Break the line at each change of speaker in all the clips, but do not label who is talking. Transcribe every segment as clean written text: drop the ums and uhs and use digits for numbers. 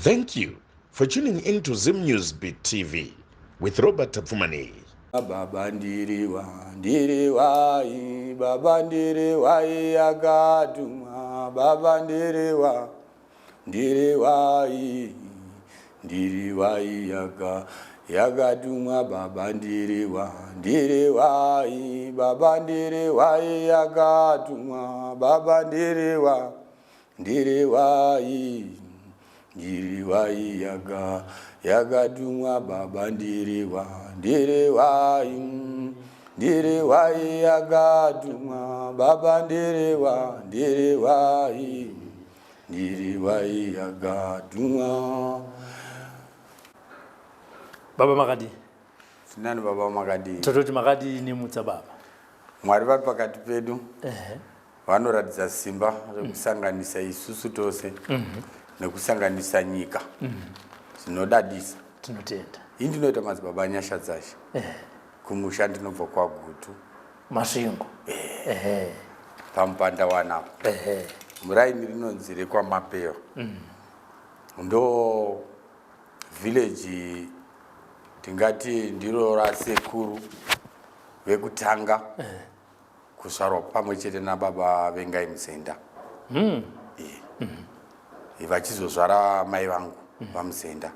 Thank you for tuning in to Zim News Beat TV with Robert Tapfumaneyi.
Baba ndiriwa ndiriwai baba ndiriwai akatuma baba ndiriwa ndiriwai ndiriwai yaka yakatumwa baba ndiriwa ndiriwai baba ndiriwai yakatumwa baba ndiriwa ndiriwai ndiriwai yaka yakatumwa baba ndiriwa ndiriwai ndiriwai yakatumwa baba ndiriwa ndiriwai ndiriwai yakatumwa.
Baba makadii?
Tinani baba makadii?
Tototi makadii nemutsa baba.
Mwari vari pakati pedu. Vanoratidza simba rekusanganisa isusu tose nekusanganisa nyika zvinodadisa.
Tinotenda.
Ini ndinoita madzibaba Nyasha Dzashe. Kumusha ndinobva kwaGutu.
Masvingo. Ehe.
Pamupanda wanapo. Muraini rinonzi rekwaMapewa. Ndo village tingati ndiro rasekuru vekutanga kuzvarwa pamwe chete nababa Vengai Muzenda. Vachizozvara mai vangu vaMuzenda.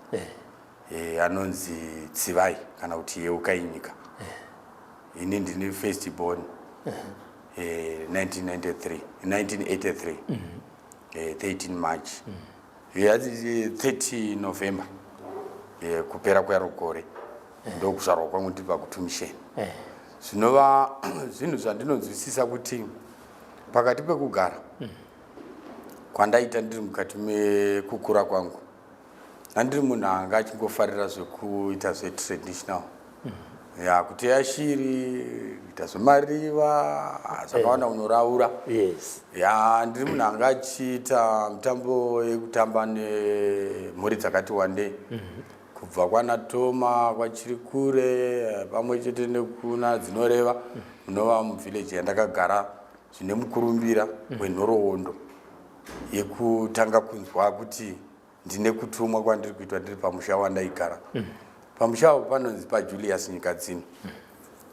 Anonzi Tsivai kana kuti Yeukai Nyika. Ini ndini first born. 1993 1983 13 March. 30 November kupera kwero gore ndokuzvarwa kwangu ndiri pakutumisheni. Zvinova zvinhu zvandinonzwisisa kuti pakati pekugara kwandaita ndiri mukati mekukura kwangu andiri munhu anga achingofarira zvekuita zvetraditional ya kuteya shiri, kuita zvemariva zvakawanda, unoraura. Ya, ndiri munhu anga achiita mitambo yekutamba nemhuri dzakati wandei, kubva kwana Toma kwachiri kure pamwe chete nekuna Dzinoreva, munova muvillage yandakagara zvine mukurumbira wenhoroondo yekutanga kunzwa kuti ndine kutumwa kwandiri kuitwa ndiri pamusha wandaigara. Pamusha apo panonzi paJulius Nyikadzino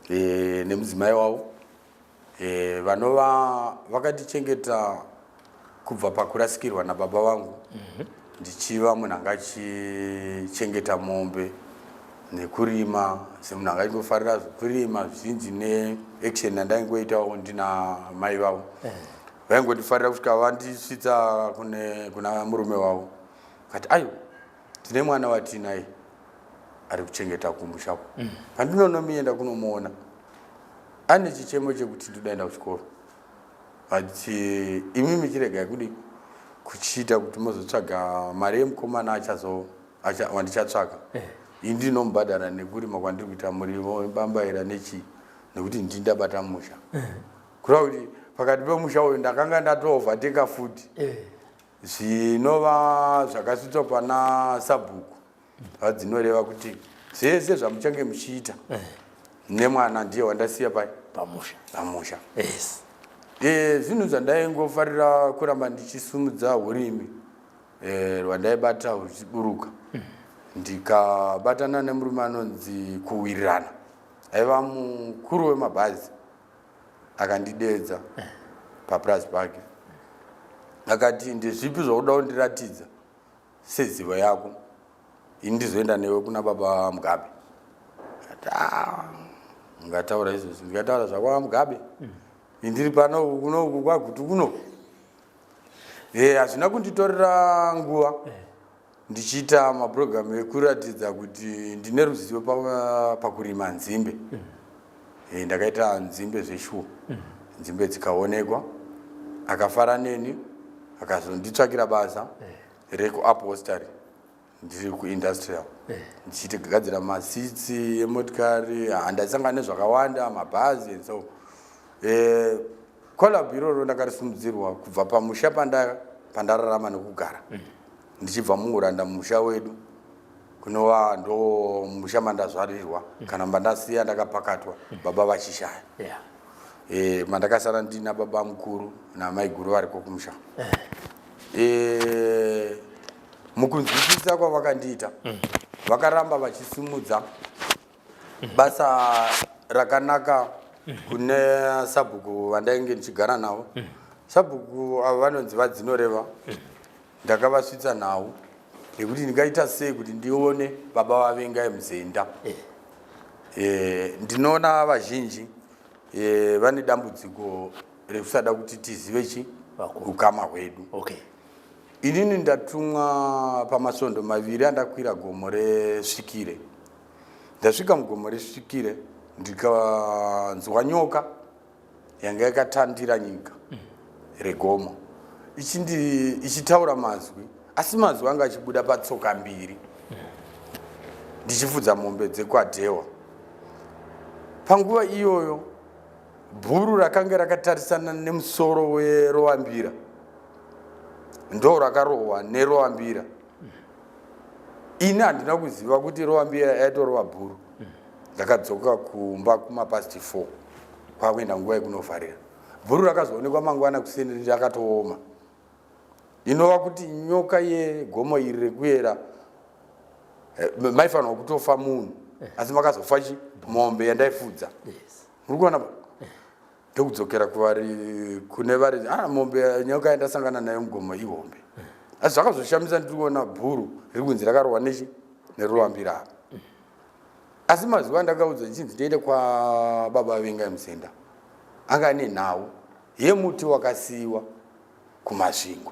nemudzimai wavo vanova vakatichengeta kubva pakurasikirwa nababa vangu, ndichiva munhu anga achichengeta mombe nekurima, semunhu anga achingofarira zvekurima zvizhinji neaction yandaingoitawo ndina mai vavo. Vaingondifarira kusvika vandisvitsa kuna murume wavo, kati, "Aiwa, tine mwana watinaye ari kuchengeta kumushako." Pandinonomienda kunomuona, ane chichemo chekuti, "Ndodaenda kuchikoro." But imimi chiregai kudi kuchiita kuti mozotsvaga mari yemukomana achazo wandichatsvaka. Ini ndinomubhadhara nekurima kwandiri kuita muriwo wembambaira nechii, nekuti ndini ndabata musha. Kureva kuti pakati pemusha uyu ndakanga ndatoovateka futi, zvinova zvakasvitswa pana sabhuku vaDzinoreva kuti zvese zvamuchange muchiita nemwana ndiye wandasiya pai.
Pamusha.
Pamusha. Zvinhu zvandaingofarira kuramba ndichisumudza urimi rwandaibata ruchiburuka. Ndikabatana nemurume anonzi Kuwirirana, aiva mukuru wemabhazi, akandidedza papurazi pake, akati, "Ndezvipi zvauda kundiratidza sezivo yako, ini ndizoenda newe kuna baba Mugabe?" Ati, "Ah, ungataura izvozvo, ndikataura zvakwa Mugabe, indiri pano kunoku kwaGutu kuno." Hazvina kunditorera nguva ndichiita mapurogiramu ekuratidza kuti ndine ruzivo pakurima nzimbe. Ndakaita nzimbe zveshuwa, nzimbe dzikaonekwa, akafara neni, akazonditsvakira basa rekuupholstery ndiri kuindustrial, ndichitigadzira maseats emotikari. Handaisangana nezvakawanda, mabhazi and so. Collab iroro ndakarisimudzirwa kubva pamusha pandararama nekugara, ndichibva muuranda mumusha wedu, kunova ndo musha mandazvarirwa kana mandasiya ndakapakatwa baba vachishaya. Mandakasara ndina baba mukuru namai guru variko kumusha. Mukunzwisisa kwavakandiita, vakaramba vachisimudza basa rakanaka kune sabhuku vandainge ndichigara navo. Sabhuku ava vanonzi VaDzinoreva. Ndakavasvitsa nhau yekuti ndingaita sei kuti ndione baba vaVengai Muzenda. Ndinoona vazhinji vane dambudziko rekusada kuti tizive chi ukama hwedu. Inini ndatumwa pamasvondo maviri andakwira gomo reSvikire. Ndasvika mugomo reSvikire, ndikanzwa nyoka yanga yakatandira nyika regomo ichitaura mazwi, asi mazwi anga achibuda patsoka mbiri. Ndichifudza mombe dzekwaDhewa panguva iyoyo, bhuru rakanga rakatarisana nemusoro werovambira ndo rakarohwa nerovambira. Ini handina kuziva kuti rovambira yaitorova bhuru. Ndakadzoka kumba kumapast 4, kwakuenda nguva yekunovharira. Bhuru rakazoonekwa mangwana kuseni rakatooma, inova kuti nyoka yegomo iri rekuyera maifanirwa kutofa munhu, asi makazofa chi mombe yandaifudza. Muri kuona pa ndokudzokera kuvari kune vari mombe nyoka yandasangana nayo mugomo ihombe, asi zvakazoshamisa ndiri kuona bhuru riri kunzi rakarohwa nechi neruvambira apa. Asi mazuva andakaudzwa ndichinzi ndiende kwababa Vengai Muzenda, anga ane nhau yemuti wakasiyiwa kuMasvingo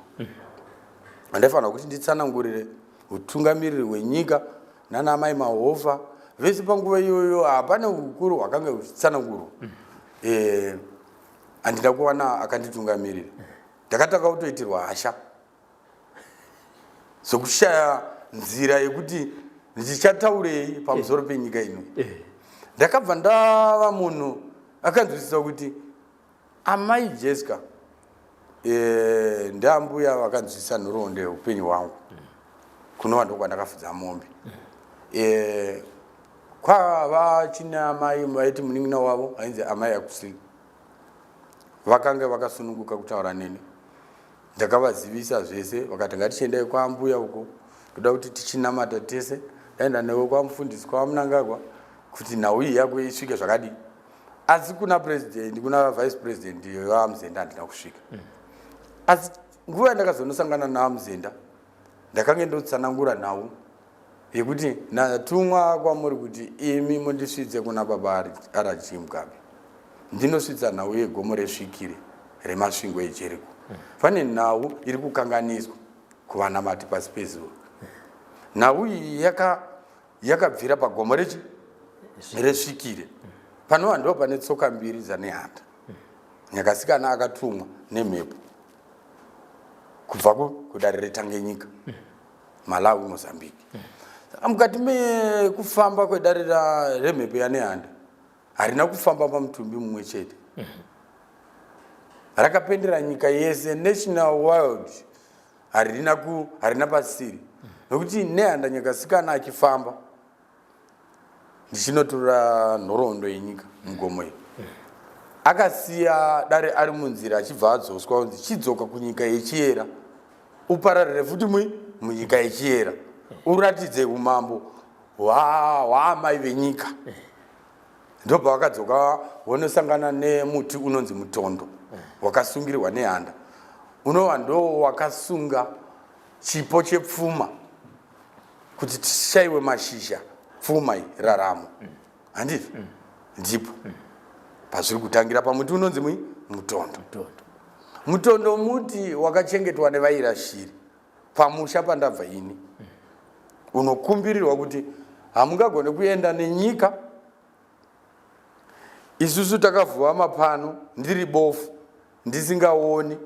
andaifanira kuti nditsanangurire utungamiriri hwenyika nana mai Mahofa vese. Panguva iyoyo hapana ukuru hwakanga huchitsanangurwa. Handina kuwana akanditungamirira. Ndakatanga kutoitirwa hasha zokushaya nzira yekuti ndichataurei pamusoro penyika ino. Ndakabva ndava munhu akanzwisisa kuti amai Jessica ndambuya vakanzwisisa nhoroondo yeupenyu hwangu, kunova ndokwandakafudza mombe. Kwava chine amai vaiti munin'ina wavo ainzi amai Akusili, vakanga vakasununguka kutaura neni. Ndakavazivisa zvese, vakati ngatichiendai kwaambuya uko, ndoda kuti tichinamata tese. Ndaenda newe kwamufundisi kwaMunangagwa kuti nhau iyi yako isvike zvakadii, asi kuna president, kuna vice president vaMuzenda handina kusvika. Asi nguva yandakazonosangana naMuzenda, ndakange ndotsanangura nhau yekuti ndatumwa kwamuri kuti imi mundisvitse kuna baba RG Mugabe. Ndinosvitsa nhau yegomo reSvikire reMasvingo eJeriko. Pane nhau iri kukanganiswa kuvanamati pasi pezuva. Nhau iyi yakabvira pagomo rechi reSvikire, panova ndo pane tsoka mbiri dzaNehanda Nyakasikana akatumwa nemhepo kubva kudare reTanganyika, Malawi, Mozambique. Saka mukati mekufamba kwedare remhepo yaNehanda, harina kufamba pamutumbi mumwe chete, rakapendera nyika yese, national world. Harina pasiri, nokuti Nehanda Nyakasikana achifamba, ndichinotora nhoroondo yenyika mugomo iyi, akasiya dare ari munzira achibva adzoswa kunzi chidzoka kunyika yechiyera, upararire futi munyika yechiyera, uratidze umambo hwaamai venyika. Ndobva vakadzoka vonosangana nemuti unonzi mutondo wakasungirwa nehanda, unova ndo wakasunga chipo chepfuma kuti tishayiwe mashizha, pfuma iyi, raramo, handiti? Ndipo pazviri kutangira pamuti unonzi mutondo.
Mutondo.
Mutondo muti wakachengetwa nevaira shiri pamusha pandabva ini, unokumbirirwa kuti hamungagone kuenda nenyika. Isusu takavhuvama pano, ndiri bofu, ndisingaoni,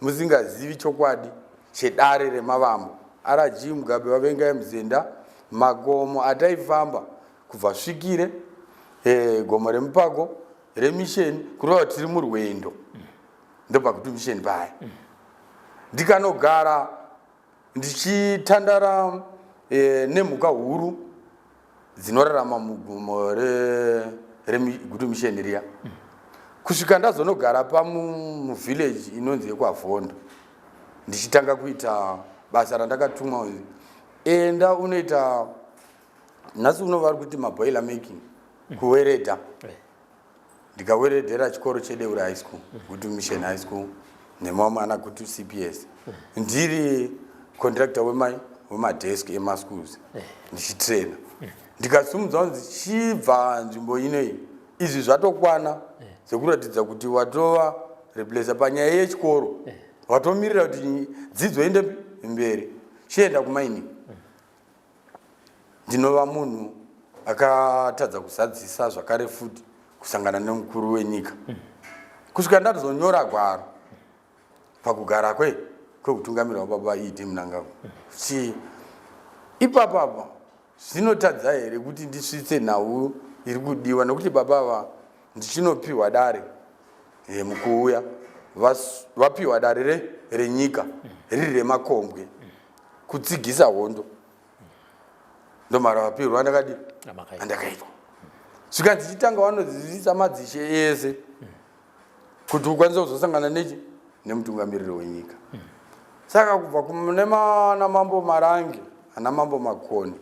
musingazivi chokwadi chedare remavambo RG Mugabe vaVengai Muzenda. Makomo ataifamba kubva Svikire, gomo remupako remisheni, kureva kuti tiri murwendo, ndobva kuti misheni paya ndikanogara ndichitandara nemhuka huru dzinorarama mugomo reGutu Misheni riya, kusvika ndazonogara pamuvillage inonzi yekwaVhondo, ndichitanga kuita Basa randakatumwa, enda unoita nhasi uno vari kuti maboiler making, kuweredha. Ndikaweredhera chikoro cheDeura High School, Gutu Mission High School nemamwe ana Gutu CPS. Ndiri contractor wemai wemadesk emaschools, ndichitraina. Ndikasumudza kunzi chibva nzvimbo inoyi, izvi zvatokwana zvekuratidza kuti watova replacer panyaya yechikoro, watomirira kuti dzidzo ende mberi, chienda kumining. Ndinova munhu akatadza kuzadzisa zvakare futi kusangana nemukuru wenyika kusvika ndatozonyora gwaro pakugara kwekutungamira wababa ED Mnangagwa. Chi ipapapa zvinotadza here kuti ndisvitse nhau iri kudiwa? Nekuti baba ava ndichinopiwa dare mukuuya vapiwa dare renyika riri remakombwe kutsigisa hondo, ndomarapirwo andakadi andakaitwa. Svika ndichitanga vanodzidzisa madzishe ese kuti ukwanise kuzosangana nechi nemutungamiriri wenyika. Saka kubva kune ana Mambo Marange, ana Mambo Makoni,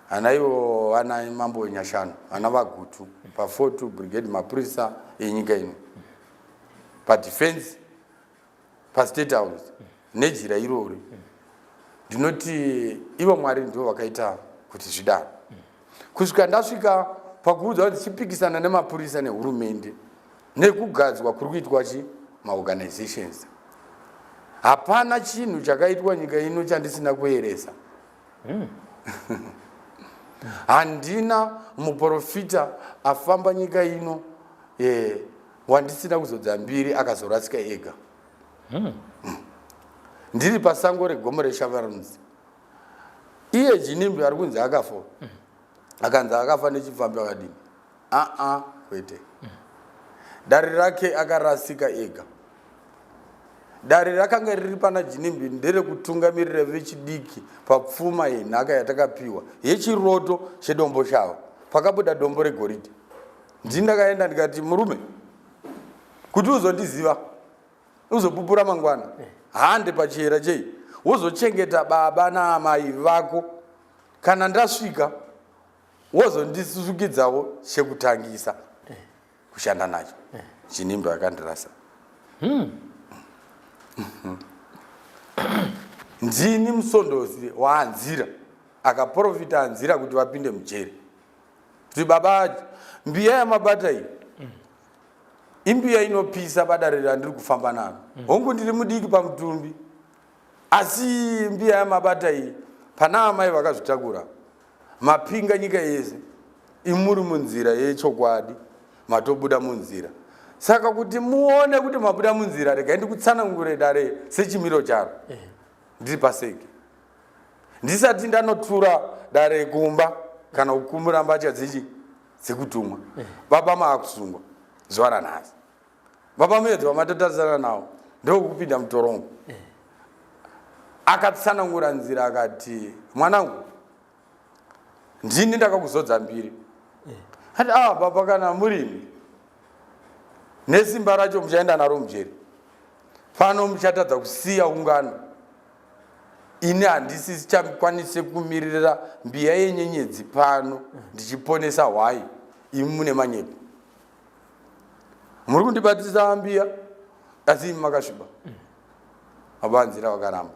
ana ivo ana Mambo Nyashano, ana vaGutu pa42 Brigade, mapurisa enyika ino padefense, paState House nejira irori, ndinoti ivo Mwari ndivo vakaita kuti zvidaro kusvika ndasvika pakuudzwa kuti chipikisana nemapurisa nehurumende nekugadzwa kuri kuitwa chi maorganizations. Hapana chinhu chakaitwa nyika ino chandisina kueresa. Handina muprofita afamba nyika ino wandisina kuzodza mbiri akazorasika ega. Ndiri pasango regomo reShavarunzi, iye Jinimbi ari kunzi akafa, akanzi akafa nechipfambi, akadini? Aa, kwete. Dare rake akarasika ega. Dare rakanga riri pana Jinimbi nderekutungamirira vechidiki papfuma yenhaka yatakapiwa yechiroto chedombo shava. Pakabuda dombo regoridhe, ndini ndakaenda ndikati, "Murume, kuti uzondiziva, uzopupura mangwana, hande pachiyera chei, wozochengeta baba naamai vako. Kana ndasvika, wozondisukidzawo chekutangisa kushanda nacho." Chinimbo akandirasa. Ndini musondosi waanzira akaprofita anzira kuti vapinde mujeri, kuti baba, mbiya yamabata iyi imbiya inopisa padare randiri kufamba naro. Hongu, ndiri mudiki pamutumbi, asi mbiya yamabata iyi pana amai vakazvitakura mapinga nyika yese. Imuri munzira yechokwadi, matobuda munzira. Saka kuti muone kuti mabuda munzira, regai ndikutsanangure dare sechimiro charo. Ndiri paseke, ndisati ndanotura dare kumba kana kukumura mbatya dzichi dzekutumwa, baba maakusungwa zuva ranhasi. Baba Muedzi vamatotarisana nawo ndokupinda mutorongo. Akatsanangura nzira akati, "Mwanangu, ndini ndakakuzodza mbiri." Ati, "Ah, baba, kana murimi nesimba racho muchaenda naro mujeri pano, muchatadza kusiya ungano. Ini handisi chakwanise kumirira mbiya yenyenyedzi pano ndichiponesa hwai. Imi mune manyepo, muri kundibatisa mbiya, asi imi makasviba." Vabanzira vakaramba.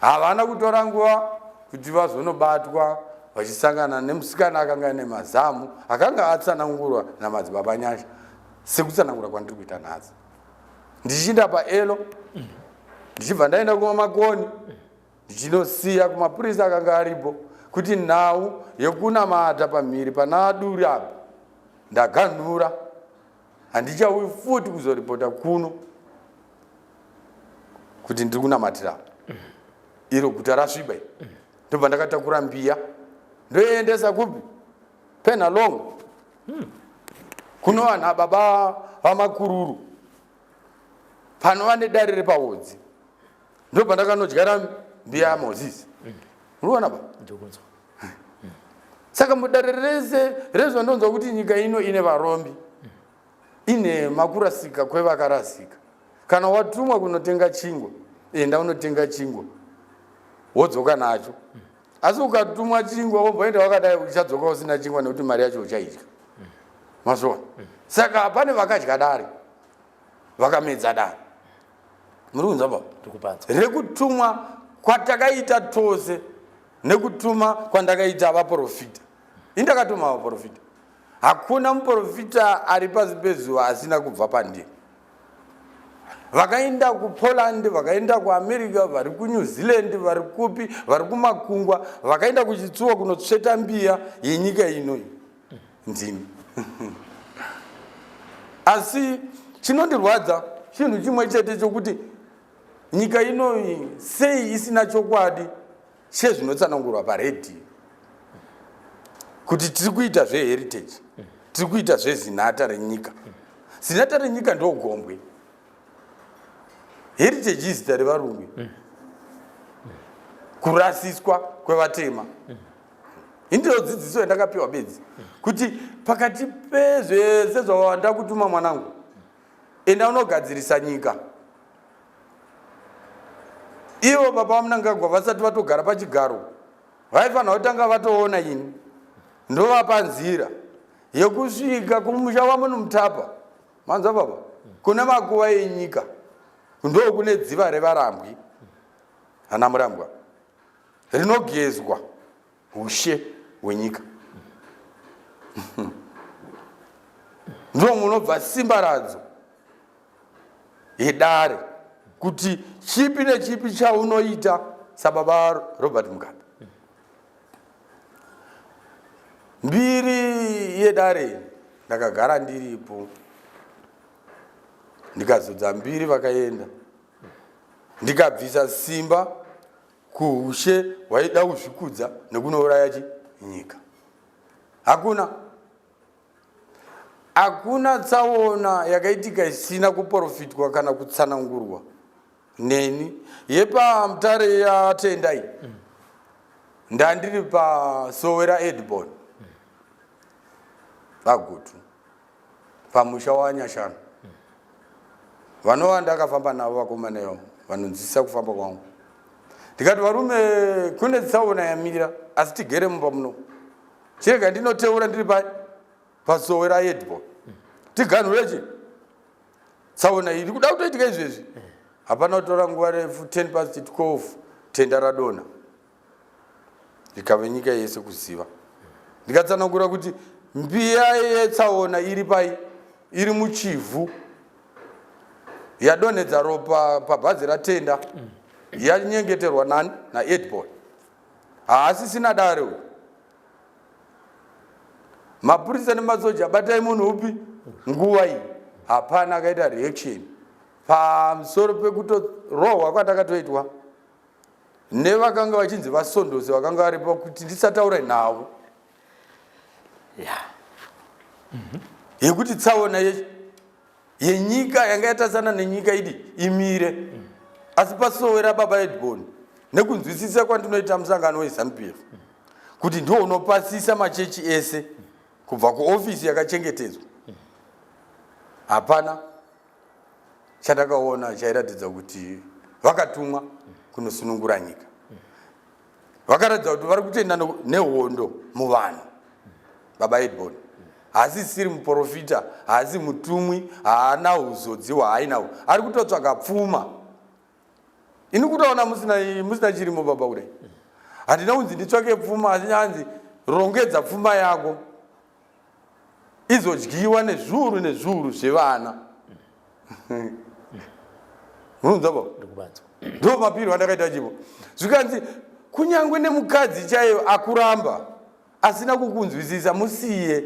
Havana kutora nguva kuti vazonobatwa vachisangana nemusikana akanga ane mazamu akanga atsanangurwa namadzibaba Nyasha sekutsanangura kwandiri kuita nhasi. Ndichinda paelo, ndichibva ndaenda kumamakoni, ndichinosiya kumapurisa akanga aripo kuti nhau yekunamata pamhiri pana Duri apa ndaganhura, handichauyi futi kuzoripota kuno kuti ndiri kunamatira iro guta rasviba. Ndobva ndakatakura mbiya, ndoendesa kupi? Penhalonga, kunowana baba vamakururu panova nedare repaodzi. Ndobva ndakanodyara mbiya yaMozisi. Uriona ba?
Ndokunzwa.
Saka mudare rese rezvandonzwa kuti nyika ino ine varombi, ine makurasika kwevakarasika. Kana watumwa kunotenga chingwa, enda unotenga chingwa. Wodzoka nacho. Asi ukatumwa chingwa womboenda wakadai uchadzoka usina chingwa nekuti mari yacho uchaidya. Mazviona? Saka pane vakadya dare. Vakamedza dare. Muri kunzwa baba?
Ndikupanzwa.
Rekutumwa kwatakaita tose nekutuma kwandakaita vaprofita. Indakatuma vaprofita. Hakuna muprofita ari pasi pezuva asina kubva pandiri. Vakaenda kuPoland, vakaenda kuAmerica, vari kuNew Zealand, vari kupi, vari kumakungwa, vakaenda kuchitsuwa kunotsveta mbiya yenyika ino. Ndini. Asi chinondirwadza chinhu chimwe chete chokuti nyika ino sei isina chokwadi chezvinotsanangurwa paredhiyo kuti tiri kuita zveheritage, tiri kuita zvezinata renyika. Zinata renyika ndogombwe. Heritage izita revarungu. Kurasiswa kwevatema. Indiro dzidziso yandakapiwa bedzi kuti pakati pezvese zvawanda kutuma mwanangu, enda unogadzirisa nyika. Ivo baba vaMnangagwa vasati vatogara pachigaro vaifanira kutanga vatoona ini ndovapa nzira yekusvika kumusha waMunumutapa. Manzwa baba? Kune makuva enyika ndo kune dziva revarambwi ana Murambwa rinogezwa ushe hwenyika. Ndo munobva simba radzo yedare kuti chipi nechipi chaunoita sababa Robert Mugabe. Mbiri yedare ndakagara ndiripo, ndikazodza mbiri vakaenda, ndikabvisa simba kuushe hwaida kuzvikudza nekunouraya chi nyika. Hakuna hakuna tsaona yakaitika isina kuprofitwa kana kutsanangurwa neni. YepaMutare yaTendai ndandiri pasowe raEdbon paGutu pamusha waNyashana. Vanova ndakafamba navo vakomana ivavo vanonzwisisa kufamba kwangu. Ndikati varume, kune tsaona yamira asi tigere mumba muno. Chirega ndinoteura ndiri pasowe raEdbon tiganhure chi tsaona iri kuda kutoitika izvezvi. Hapana kutora nguva refu, 10 past 12 tenda radonha ikave nyika yese kuziva. Ndikatsanangura kuti mbiya yetsaona iri pai, iri muchivhu, yadonhedza ropa pabhazi ratenda, yanyengeterwa nani? NaEdbon. Haasisina dare uyu. Mapurisa nemasoja batai munhu upi nguva iyi. Hapana akaita reaction pamusoro pekutorohwa kwandakatoitwa nevakanga vachinzi vasondosi vakanga varipo kuti ndisataure navo yekuti tsaona yenyika yanga yatarisana nenyika idi imire. Asi pasowe rababa Edbon, nekunzwisisa kwandinoita musangano weZANU PF kuti ndiwo unopasisa machechi ese kubva kuofisi yakachengetedzwa, hapana chandakaona chairatidza kuti vakatumwa kunosunungura nyika. Vakaratidza kuti vari kutoenda nehondo muvanhu. Baba Edbon haasisiri muprofita, haasi mutumwi, haana uzodzi hwaainawo, ari kutotsvaga pfuma. Ini kutoona musina chirimo baba kudai. Handina kunzi nditsvake pfuma, asi nyanzi rongedza pfuma yako izodyiwa nezviuru nezviuru zvevana. Munonzwa baba?
Ndikubanzwa.
Ndo mapiro andakaita chipo. Zvikanzi kunyange nemukadzi chaiyo akuramba asina kukunzwisisa, musiye.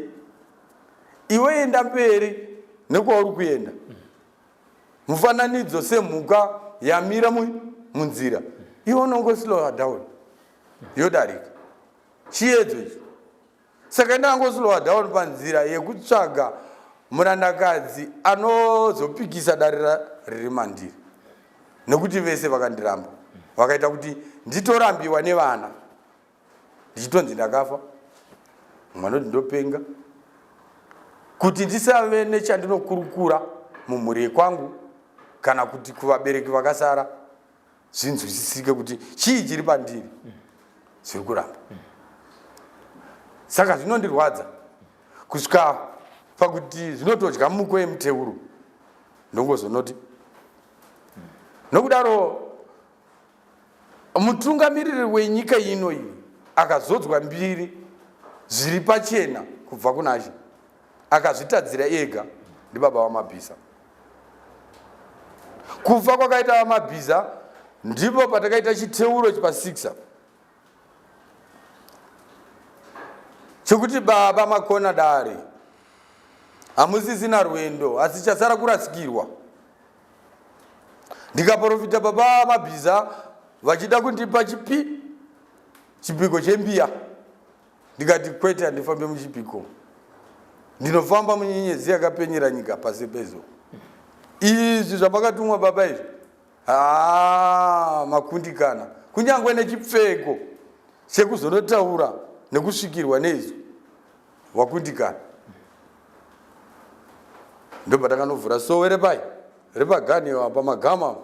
Iwe enda mberi nekwauri kuenda. Mufananidzo semhuka yamira munzira, iwe unongo slow down yodarika. Chiedzo ichi. Saka ndango slow down panzira yekutsvaga murandakadzi anozopikisa dare riri mandiri, nekuti vese vakandiramba, vakaita kuti nditorambiwa nevana, ndichitonzi ndakafa, mwana kuti ndopenga, kuti ndisave nechandinokurukura mumhuri yekwangu kana kuti kuvabereki vakasara. zvinzwisisike kuti chii chiri pandiri zviri kuramba. Saka zvinondirwadza kusvika pakuti zvinotodya muko yemuteuro ndongozonoti nokudaro mutungamiriri wenyika ino iyi akazodzwa mbiri zviri pachena kubva kunashe akazvitadzira ega ndibaba vamabhisa kufa kwakaita vamabhiza ndipo patakaita chiteuro chipa 6 apa chekuti baba makona dare hamusisina rwendo asi chasara kurasikirwa ndikaprofita baba mabhiza vachida kundipa chipi chipiko chembiya ndikati kwete handifambe muchipiko ndinofamba munyenyedzi yakapenyera nyika pasi pezo izvi zvamakatumwa baba izvi haa makundikana kunyange nechipfeko chekuzonotaura nekusvikirwa neizvi wakundikana ndobva takanovhura sowe repai repaganiwa pamagama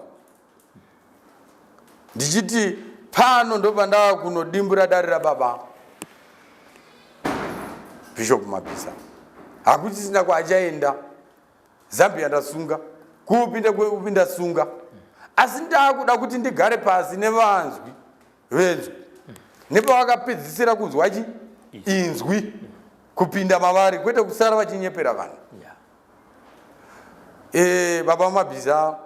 ndichiti pano ndobva ndava kunodimbura dare rababa Bishop Mabhiza hakuchisina kwaachaenda Zambia ndasunga kupi ndekupi ndasunga asi ndakuda kuti ndigare pasi nevanzwi venzwi nepavakapedzisira kunzwa chi inzwi kupinda mavari kwete kusara vachinyepera vanhu yeah. E, baba Mabhiza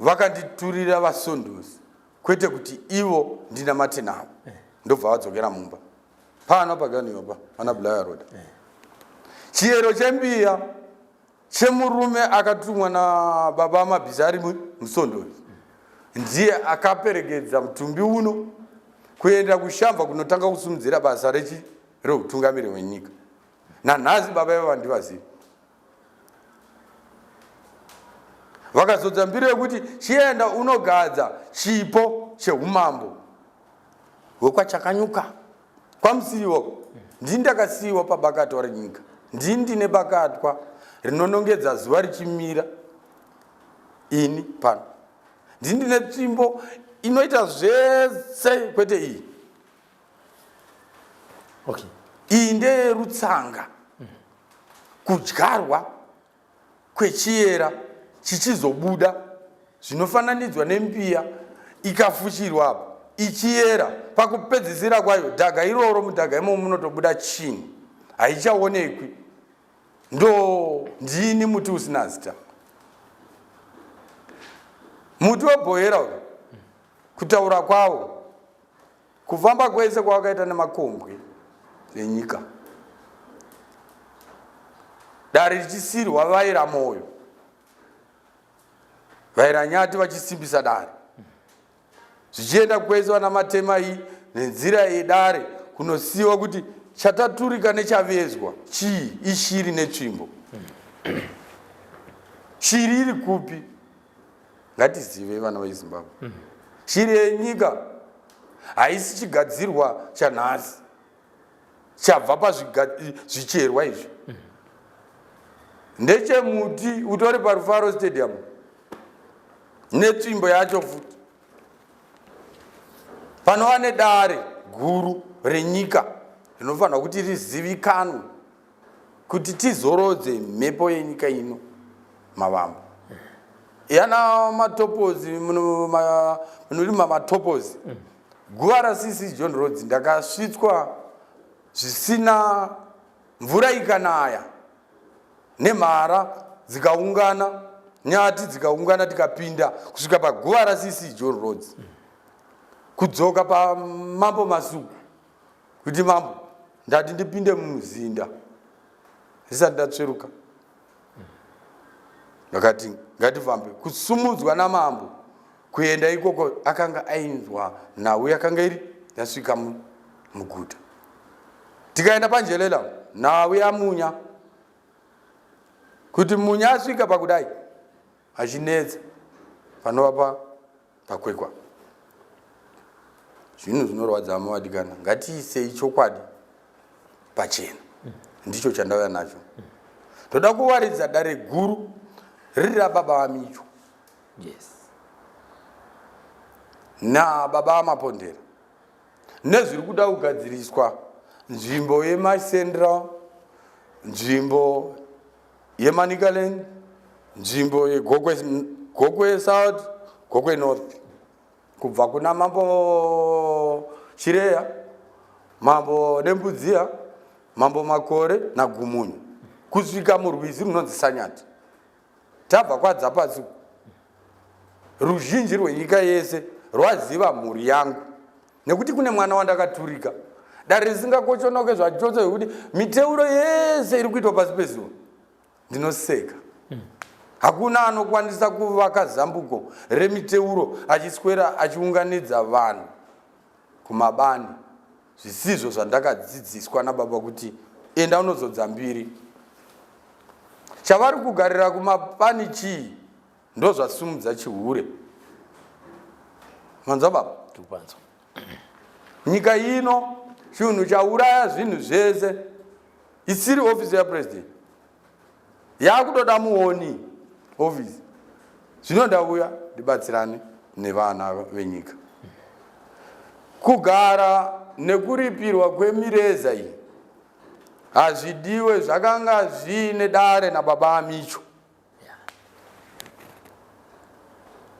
vakanditurira vasondosi kwete kuti ivo ndinamate navo eh. Ndobva vadzokera mumba pano paganiwa pa pana Bulaya Road eh. Chiyero chembiya chemurume akatumwa nababa Mabhiza ari musondosi ndiye akaperekedza mutumbi uno kuenda kushamba kunotanga kusimudzira basa rechi reutungamiri hwenyika nanhasi baba ivava ndivazivi vakazodza mbiri yekuti chienda unogadza chipo cheumambo hwekwachakanyuka kwamusiiwa ndini ndakasiiwa pabakatwa renyika ndini ndine bakatwa rinonongedza zuva richimira ini pano ndini ndine tsvimbo inoita zvese kwete iyi
okay.
Iyi ndeyerutsanga kudyarwa kwechiyera chichizobuda zvinofananidzwa nembiya ikafushirwa apo ichiyera pakupedzisira kwayo dhaga iroro mudhaga imomo munotobuda chinhu haichaonekwi ndo ndini muti usina zita muti webhohera uyu kutaura kwawo Kufamba kwese kwawakaita nemakombwe enyika dare richisirwa vaira moyo vaira nyati vachisimbisa dare zvichienda kwese vana matema iyi nenzira yedare kunosiwa kuti chataturika nechavezwa chii ishiri netsvimbo shiri iri kupi ngatizive vana vezimbabwe mm. Shiri yenyika haisi chigadzirwa chanhasi chabva pazvicherwa izvi mm. Ndechemuti utori parufaro stadium netsvimbo yacho futi panova nedare guru renyika rinofanirwa kuti rizivikanwe kuti tizorodze mhepo yenyika ino mavambo yana matopozi munorima matopozi guva rasisi John Rhodes ndakasvitswa zvisina mvura ikanaya nemhara dzikaungana nyati dzikaungana tikapinda kusvika paguva rasisi John Rhodes kudzoka pamambo Masuku kuti mambo ndati ndipinde mumuzinda ndisati ndatsveruka ndakati ngatifambe kusumudzwa namambo kuenda ikoko akanga ainzwa nhau yakanga iri yasvika muguta tikaenda panjelela nhau yamunya kuti munya asvika pakudai achinetsa panova pa pakwekwa zvinhu zvinorwadza hama vadikana ngatiisei chokwadi pachena ndicho chandauya nacho toda kuwaridza dare guru riri rababa vamicho
yes.
Nababa Mapondera nezviri kuda kugadziriswa nzvimbo yemaCentral, nzvimbo yeManicaland, nzvimbo yeGokwe, Gokwe South, Gokwe North, kubva kuna Mambo Chireya, Mambo Nembudziya, Mambo Makore naGumunyu kusvika murwizi runonzi Sanyati. Tabva kwaDzapatsi, ruzhinji rwenyika yese rwaziva mhuri yangu nekuti kune mwana wandakaturika dare risingakochonoke zvachose zvekuti miteuro yese iri kuitwa pasi pezuva ndinoseka. Hakuna anokwanisa kuvaka zambuko remiteuro achiswera achiunganidza vanhu kumabani zvisizvo zvandakadzidziswa nababa kuti enda unozodza mbiri. Chavari kugarira kumapani chii? Ndozvasumudza chihure. Manzwa baba?
Tikupanzwa.
Nyika ino chinhu chauraya zvinhu zvese isiri ofisi yapresident yakutoda muoni ofisi. Zvino ndauya ndibatsirane nevana venyika. Kugara nekuripirwa kwemireza iyi hazvidiwe, zvakanga zviine dare nababa Amicho.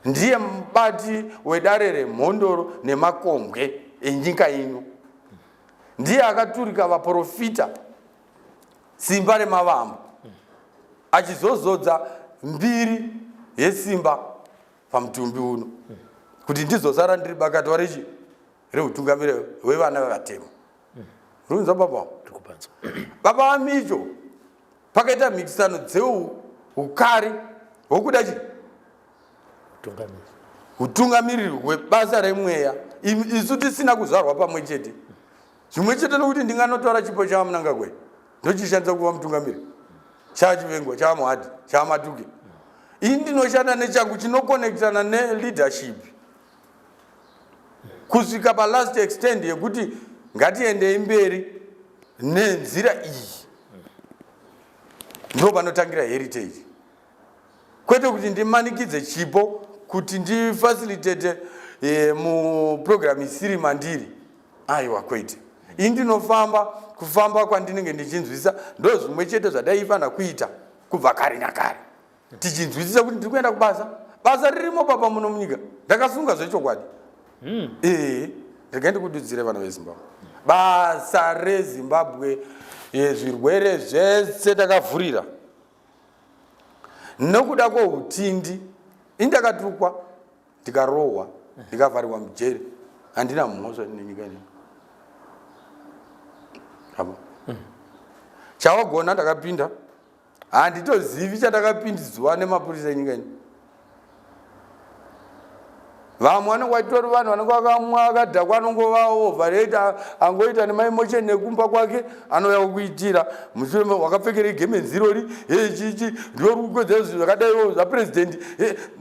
Ndiye mubati wedare remhondoro nemakombwe enyika ino. Ndiye akaturika vaprofita simba remavambo, achizozodza mbiri yesimba pamutumbi uno kuti ndizosara ndiri bakatwa rechi reutungamiri hwevana vevatema. Runza baba. Baba Amicho pakaita mhikisano dzeukari hwokuda chi utungamiriri hwebasa remweya, isu tisina kuzvarwa pamwe chete. Zvimwe chete nokuti ndinganotora chipo chaVaMnangagwa ndochishandisa kuva mutungamiri, chaChivengwa, chaMuhadhi, chaMatuke. Ini ndinoshanda nechangu chinokonekitana neleadership kusvika palast extend yekuti ngatiendei mberi nenzira iyi. Ndo panotangira heritage, kwete kuti ndimanikidze chipo kuti ndifacilitate muprogram isiri mandiri. Aiwa, kwete. Ini ndinofamba kufamba kwandinenge ndichinzwisisa, ndo zvimwe chete zvadaifanira kuita kubva kare nakare, tichinzwisisa kuti ndiri kuenda kubasa. Basa ririmo baba muno munyika, ndakasunga zvechokwadi. Ee, regai ndikududzire vana veZimbabwe basa reZimbabwe. Zvirwere zvese takavhurira nokuda kwoutindi. Ini ndakatukwa, ndikarohwa, ndikavharirwa mujeri, handina mhosva nenyika ino. Chawagona ndakapinda, handitozivi chandakapindidzwa nemapurisa enyika ino. Vamwe vanenge vachitori vanhu vanenge vakamwa vakadhakwa, anongova overate, angoita nemaemotion nekumba kwake, anouya kukuitira mushure wakapfekera igemenzi irori chichi ndiwo uri kukwedzera zvinhu zvakadaiwo zvapurezidendi.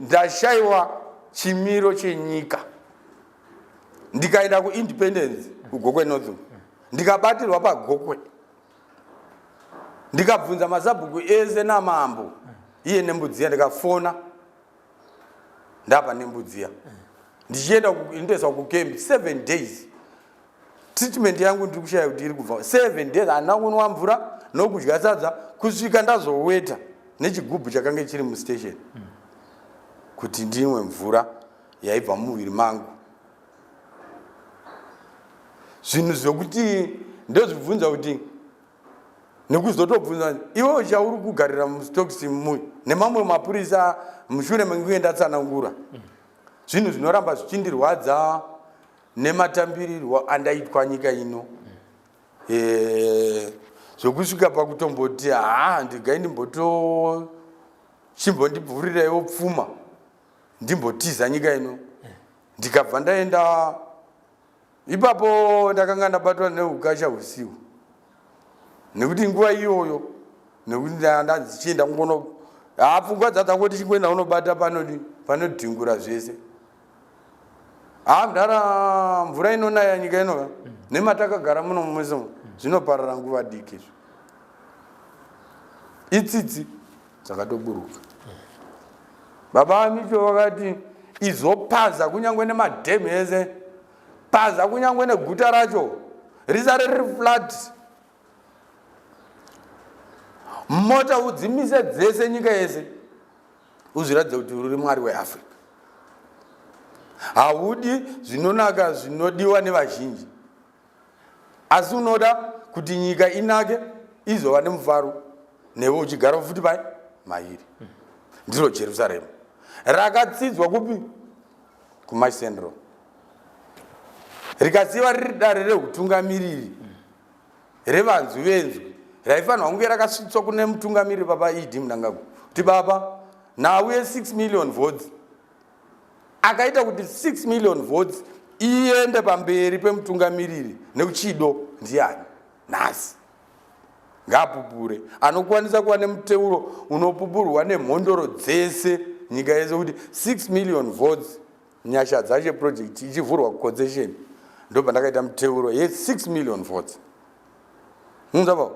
Ndashaiwa chimiro chenyika, ndikaenda kuIndependence kuGokwe North, ndikabatirwa paGokwe, ndikabvunza masabhuku ese namambo iye Nembudziya, ndikafona ndapa Nembudziya, ndichienda indoiswa kukembi 7 days. Treatment yangu ndiri kushaya kuti iri kubva 7 days, handina kunwa mvura nokudya sadza kusvika ndazoweta nechigubhu chakange chiri mustation kuti ndinwe mvura yaibva mumuviri mangu. Zvinhu zvekuti ndozvibvunza kuti nekuzotobvunza iwe chauri kugarira mustokisi nemamwe mapurisa mushure mekunge ndatsanangura zvinhu zvinoramba zvichindirwadza nematambirirwo andaitwa nyika ino, zvokusvika pakutomboti haa, ndigai ndimboto chimbondibvuriraiwo pfuma ndimbotiza nyika ino. Ndikabva ndaenda ipapo, ndakanga ndabatwa neukasha usiku nekuti nguva iyoyo nekuti ndandichienda kungono haa, pfungwa dzadzangoti chingoenda unobata panodi panodhingura zvese. Haa mudhara, mvura inonaya nyika ino nematakagara muno mumese zvinoparara nguva diki. Izvo itsitsi dzakatoburuka. Baba Amicho vakati Izopaza kunyange nemadhemu ese, paza kunyange neguta racho risare riri flat. Mota udzimise dzese nyika yese, uzviratidze kuti uri Mwari weAfrica. Haudi zvinonaka zvinodiwa nevazhinji, asi unoda kuti nyika inake izova nemufaro newe uchigara futi pai mairi. Ndiro Jerusarema rakatsidzwa kupi? KuMash Central, rikasiiwa riri dare rehutungamiriri revanzwi venzwi raifanirwa kunge rakasvitswa kune mutungamiriri baba ED Mnangagwa kuti baba nhau ye6 million votes akaita kuti 6 million votes iende pamberi pemutungamiriri nekuchido ndiani nhasi ngaapupure anokwanisa kuva nemuteuro unopupurwa nemhondoro dzese nyika yese kuti 6 million votes Nyasha dzache project ichivhurwa kuconcession ndobva ndakaita muteuro ye 6 million votes. Munzwa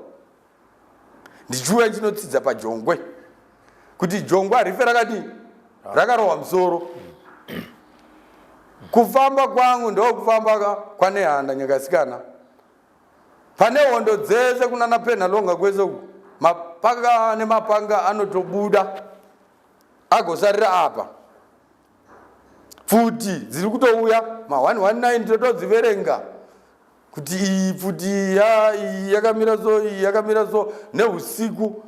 ndichiuya ndinotsidza pajongwe kuti jongwe harife rakadii rakarohwa musoro. Kufamba kwangu ndokufamba kwaNehanda Nyakasikana pane hondo dzese kunana Penhalonga kwese uku mapanga nemapanga anotobuda agosarira apa. Pfuti dziri kutouya ma 119 totodziverenga kuti iyi pfuti ya iyi yakamira so, iyi yakamira so neusiku.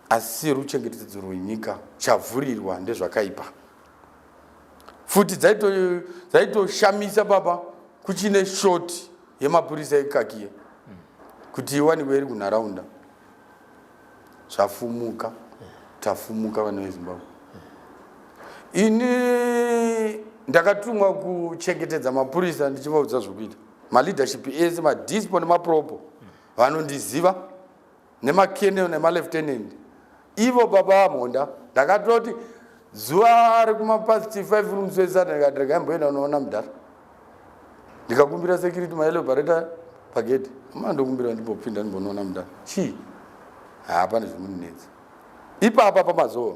Asi ruchengetedzo rwenyika chavhurirwa ndezvakaipa. Pfuti dzaitoshamisa baba kuchine shoti yemapurisa ekakiye kuti iwanikwe iri kunharaunda. Zvafumuka, tafumuka vana veZimbabwe. Ini ndakatumwa kuchengetedza mapurisa ndichivaudza zvokuita. Maleadership ese, madispo nemapropo vanondiziva, nemakenel nemalieutenant. Ivo baba vaMhonda ndakatoti zuva rekumapast 5 rooms wesana ndikati regai mboenda unoona mudhara. Ndikakumbira security maele operator pagate. Amana ndokumbira ndimbopinda ndimbonoona mudhara. Chii? Hapana zvinondinetsa. Ipapa pamazuva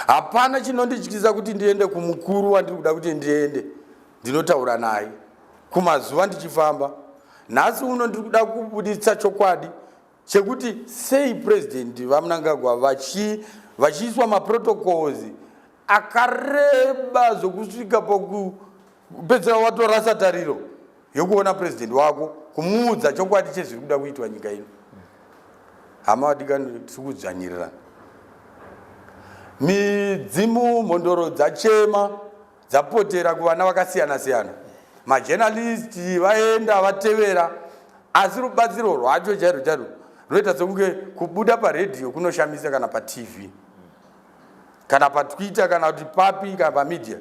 hapana chinondityisa kuti ndiende kumukuru wandiri kuda kuti ndiende ndinotaura naye kumazuva ndichifamba. Nhasi uno ndiri kuda kubuditsa chokwadi chekuti sei President vaMnangagwa vachiiswa maprotocols akareba zvokusvika pakupedzera watorasa tariro yekuona president wako kumuudza chokwadi chezviri kuda kuitwa nyika ino. Hama vadikani, tiri kudzvanyirirana. Midzimu mhondoro dzachema dzapotera kuvana vakasiyana siyana, majournalist vaenda vatevera, asi rubatsiro rwacho chairwo chairwo runoita sekunge kubuda paredhiyo kunoshamisa, kana paTV kana paTwitter kana kuti papi kana pamedia.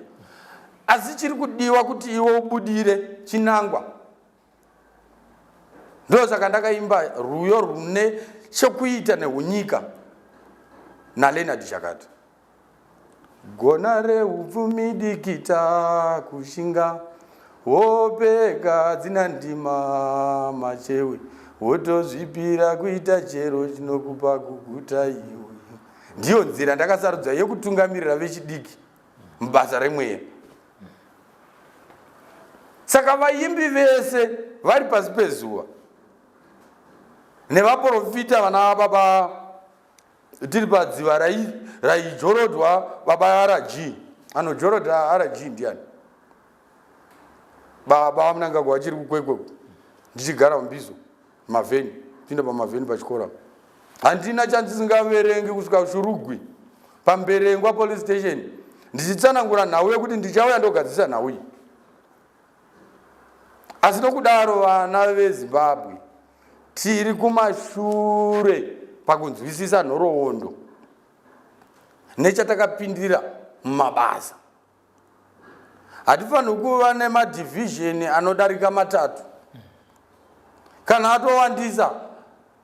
Asi chiri kudiwa kuti iwe ubudire chinangwa. Ndosaka ndakaimba rwuyo rune chekuita nehunyika naLeonard Chakati. Gona reupfumi dikita kushinga, wopeka dzina ndima machewe, wotozvipira kuita chero chinokupa kuguta iwe. Ndiyo nzira ndakasarudza yekutungamirira vechidiki mubasa remweya. Saka vaimbi vese vari pasi pezuva nevaprofita vana baba tiri padziva raijorodwa baba RG anojorodha RG ndiani? Baba vaMnangagwa vachiri kuKwekwe, ndichigara muMbizo mavheni, pinda pamavheni pachikoro. Handina chandisingaverengi kusvika Shurugwi paMberengwa police station ndichitsanangura nhau yekuti ndichauya ndogadzisa nhau iyi. Asi nokudaro vana veZimbabwe tiri kumashure pakunzwisisa nhoroondo nechatakapindira mumabasa. Hatifaniri kuva nemadhivhizheni anodarika 3. Kana atowandisa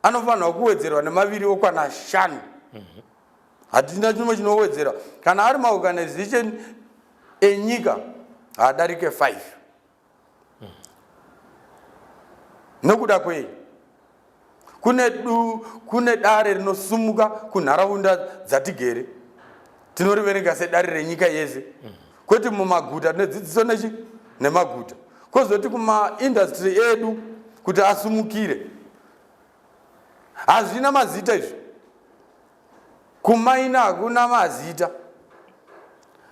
anofanirwa kuwedzerwa nemaviri okwana 5. Hatina chimwe chinowedzera. Kana ari maorganization enyika haadarike 5. Nokuda kwei? Kune dare rinosumuka kunharaunda dzatigere. Tinoriverenga sedare renyika yese. Kwete mumaguta tine dzidziso nechi nemaguta. Kozoti kumaindastry edu kuti asumukire. Hazvina mazita izvi. Kumaina hakuna mazita.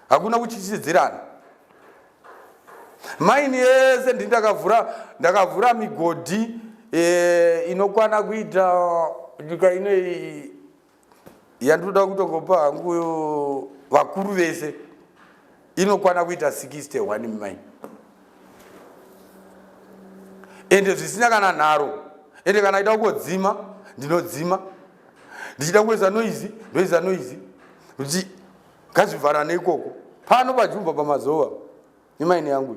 Hakuna kutyisidzirana. Maini yese ndi ndakavhura ndakavhura migodhi e, inokwana kuita nyika ino yandinoda kutongopa hangu vakuru vese inokwana kuita 61 maini ende zvisina kana nharo ende kana ida kungodzima ndinodzima ndichida kuisa noizi ndoisa noizi kuti ngazvivharane ikoko pano pajumba pamazova imaini yangu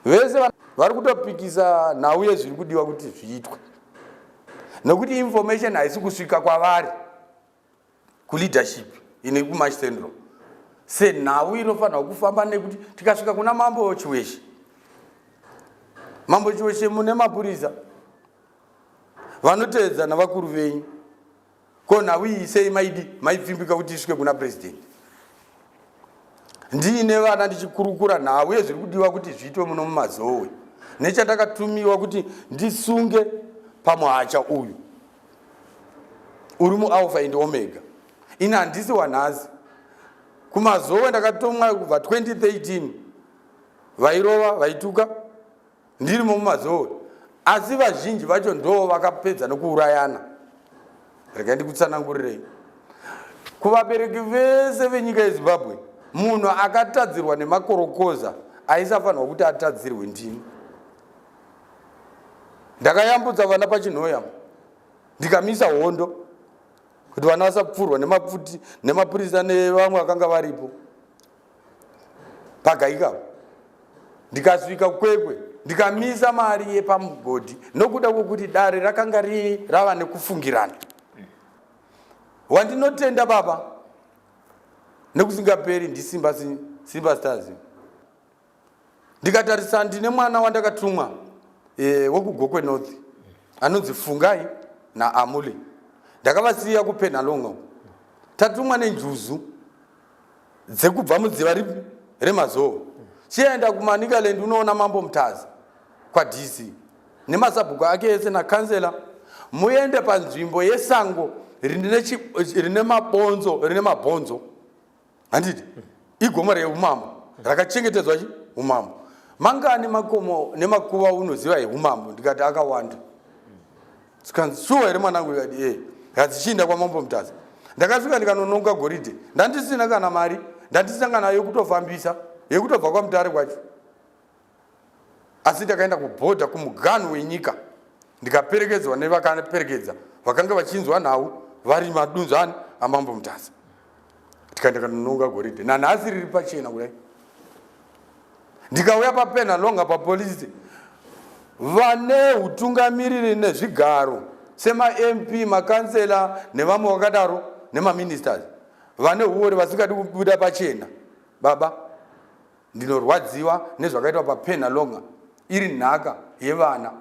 vese vari kutopikisa nhau yezviri kudiwa kuti zviitwe nekuti information haisi kusvika kwavari kuleadership ine kumash central senhau inofanirwa kufamba nekuti tikasvika kuna mambo chiweshe mambo chiweshe mune mapurisa vanoteedza navakuru venyu ko nhau iyi sei maidi maipfimbika kuti isvike kuna president ndiine vana ndichikurukura nhau yezviri kudiwa kuti zviitwe muno mumazowe nechandakatumiwa kuti ndisunge pamuhacha uyu uri mualpha and omega ini handisi wanhasi kumazowe ndakatomwa kubva 2013 vairova vaituka ndirimo mumazowe asi vazhinji vacho ndoo vakapedza nokuurayana regai ndikutsanangurirei kuvabereki vese venyika yezimbabwe munhu akatadzirwa nemakorokoza aisafanirwa kuti atadzirwe ndini ndakayambutsa vana pachinhoya ndikamisa hondo kuti vana vasapfurwa nemapfuti nemapurisa nevamwe vakanga varipo pagaika ndikasvika kwekwe ndikamisa mari yepamugodhi nokuda kwokuti dare rakanga riri rava nekufungirana wandinotenda baba nekusingaperi ndisimba simba stars ndikatarisa ndine mwana wandakatumwa e, wekugokwe north anonzi fungai naamule ndakavasiya kupenhalonga tatumwa nenjuzu dzekubva mudziva ripi remazowo chienda kumanikaland unoona mambo mutaza kwadc nemasabhuku ake ese nakansela muende panzvimbo yesango rine mabonzo rine mabhonzo handiti igomo reumambo rakachengetedzwa chi umambo mangani makomo nemakuva unoziva eumambo ndikati akawanda Zikanzi shuwa here mwanangu ndikati eh. Ndikati chiinda kwamambo Mutasa. Ndakasvika ndikanononga goridhe. Ndandisina kana mari, ndandisina kana yekutofambisa, yekutobva kwaMutare kwacho. Asi ndakaenda kubhodha kumuganhu wenyika ndikaperekedzwa nevakaperekedza vakanga vachinzwa nhau vari madunzani amambo Mutasa. Tikaenda kanononga goridhe. Nanhasi riri pachena kudai. Ndikauya paPenhalonga papolisi vane hutungamiriri nezvigaro semaMP, makansela nevamwe vakadaro nemaministers vane huori vasingadi kubuda pachena. Baba, ndinorwadziwa nezvakaitwa paPenhalonga iri nhaka yevana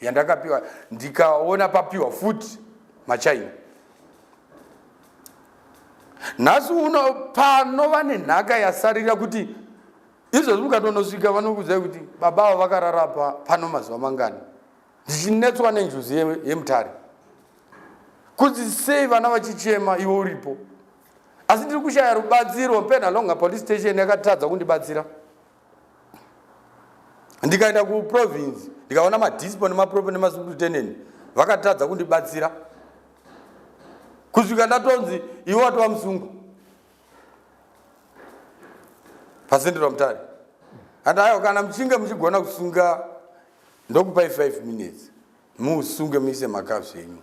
yandakapiwa ndikaona papiwa futi machina nhasi uno panova nenhaka yasarira kuti izvozvi mukatonosvika vanokuudzai kuti baba ava vakarara pano mazuva mangani ndichinetswa nenjuzi yemutare kuti sei vana vachichema iwe uripo asi ndiri kushaya rubatsiro penhalonga police station yakatadza kundibatsira ndikaenda kuprovince ndikaona madispo nemapropo nemasupritenant vakatadza kundibatsira kusvika ndatonzi iwe watova musungwa pasendera mutare and aiwa kana muchinge muchigona kusunga ndokupai 5 minutes musunge muise makavhu enyu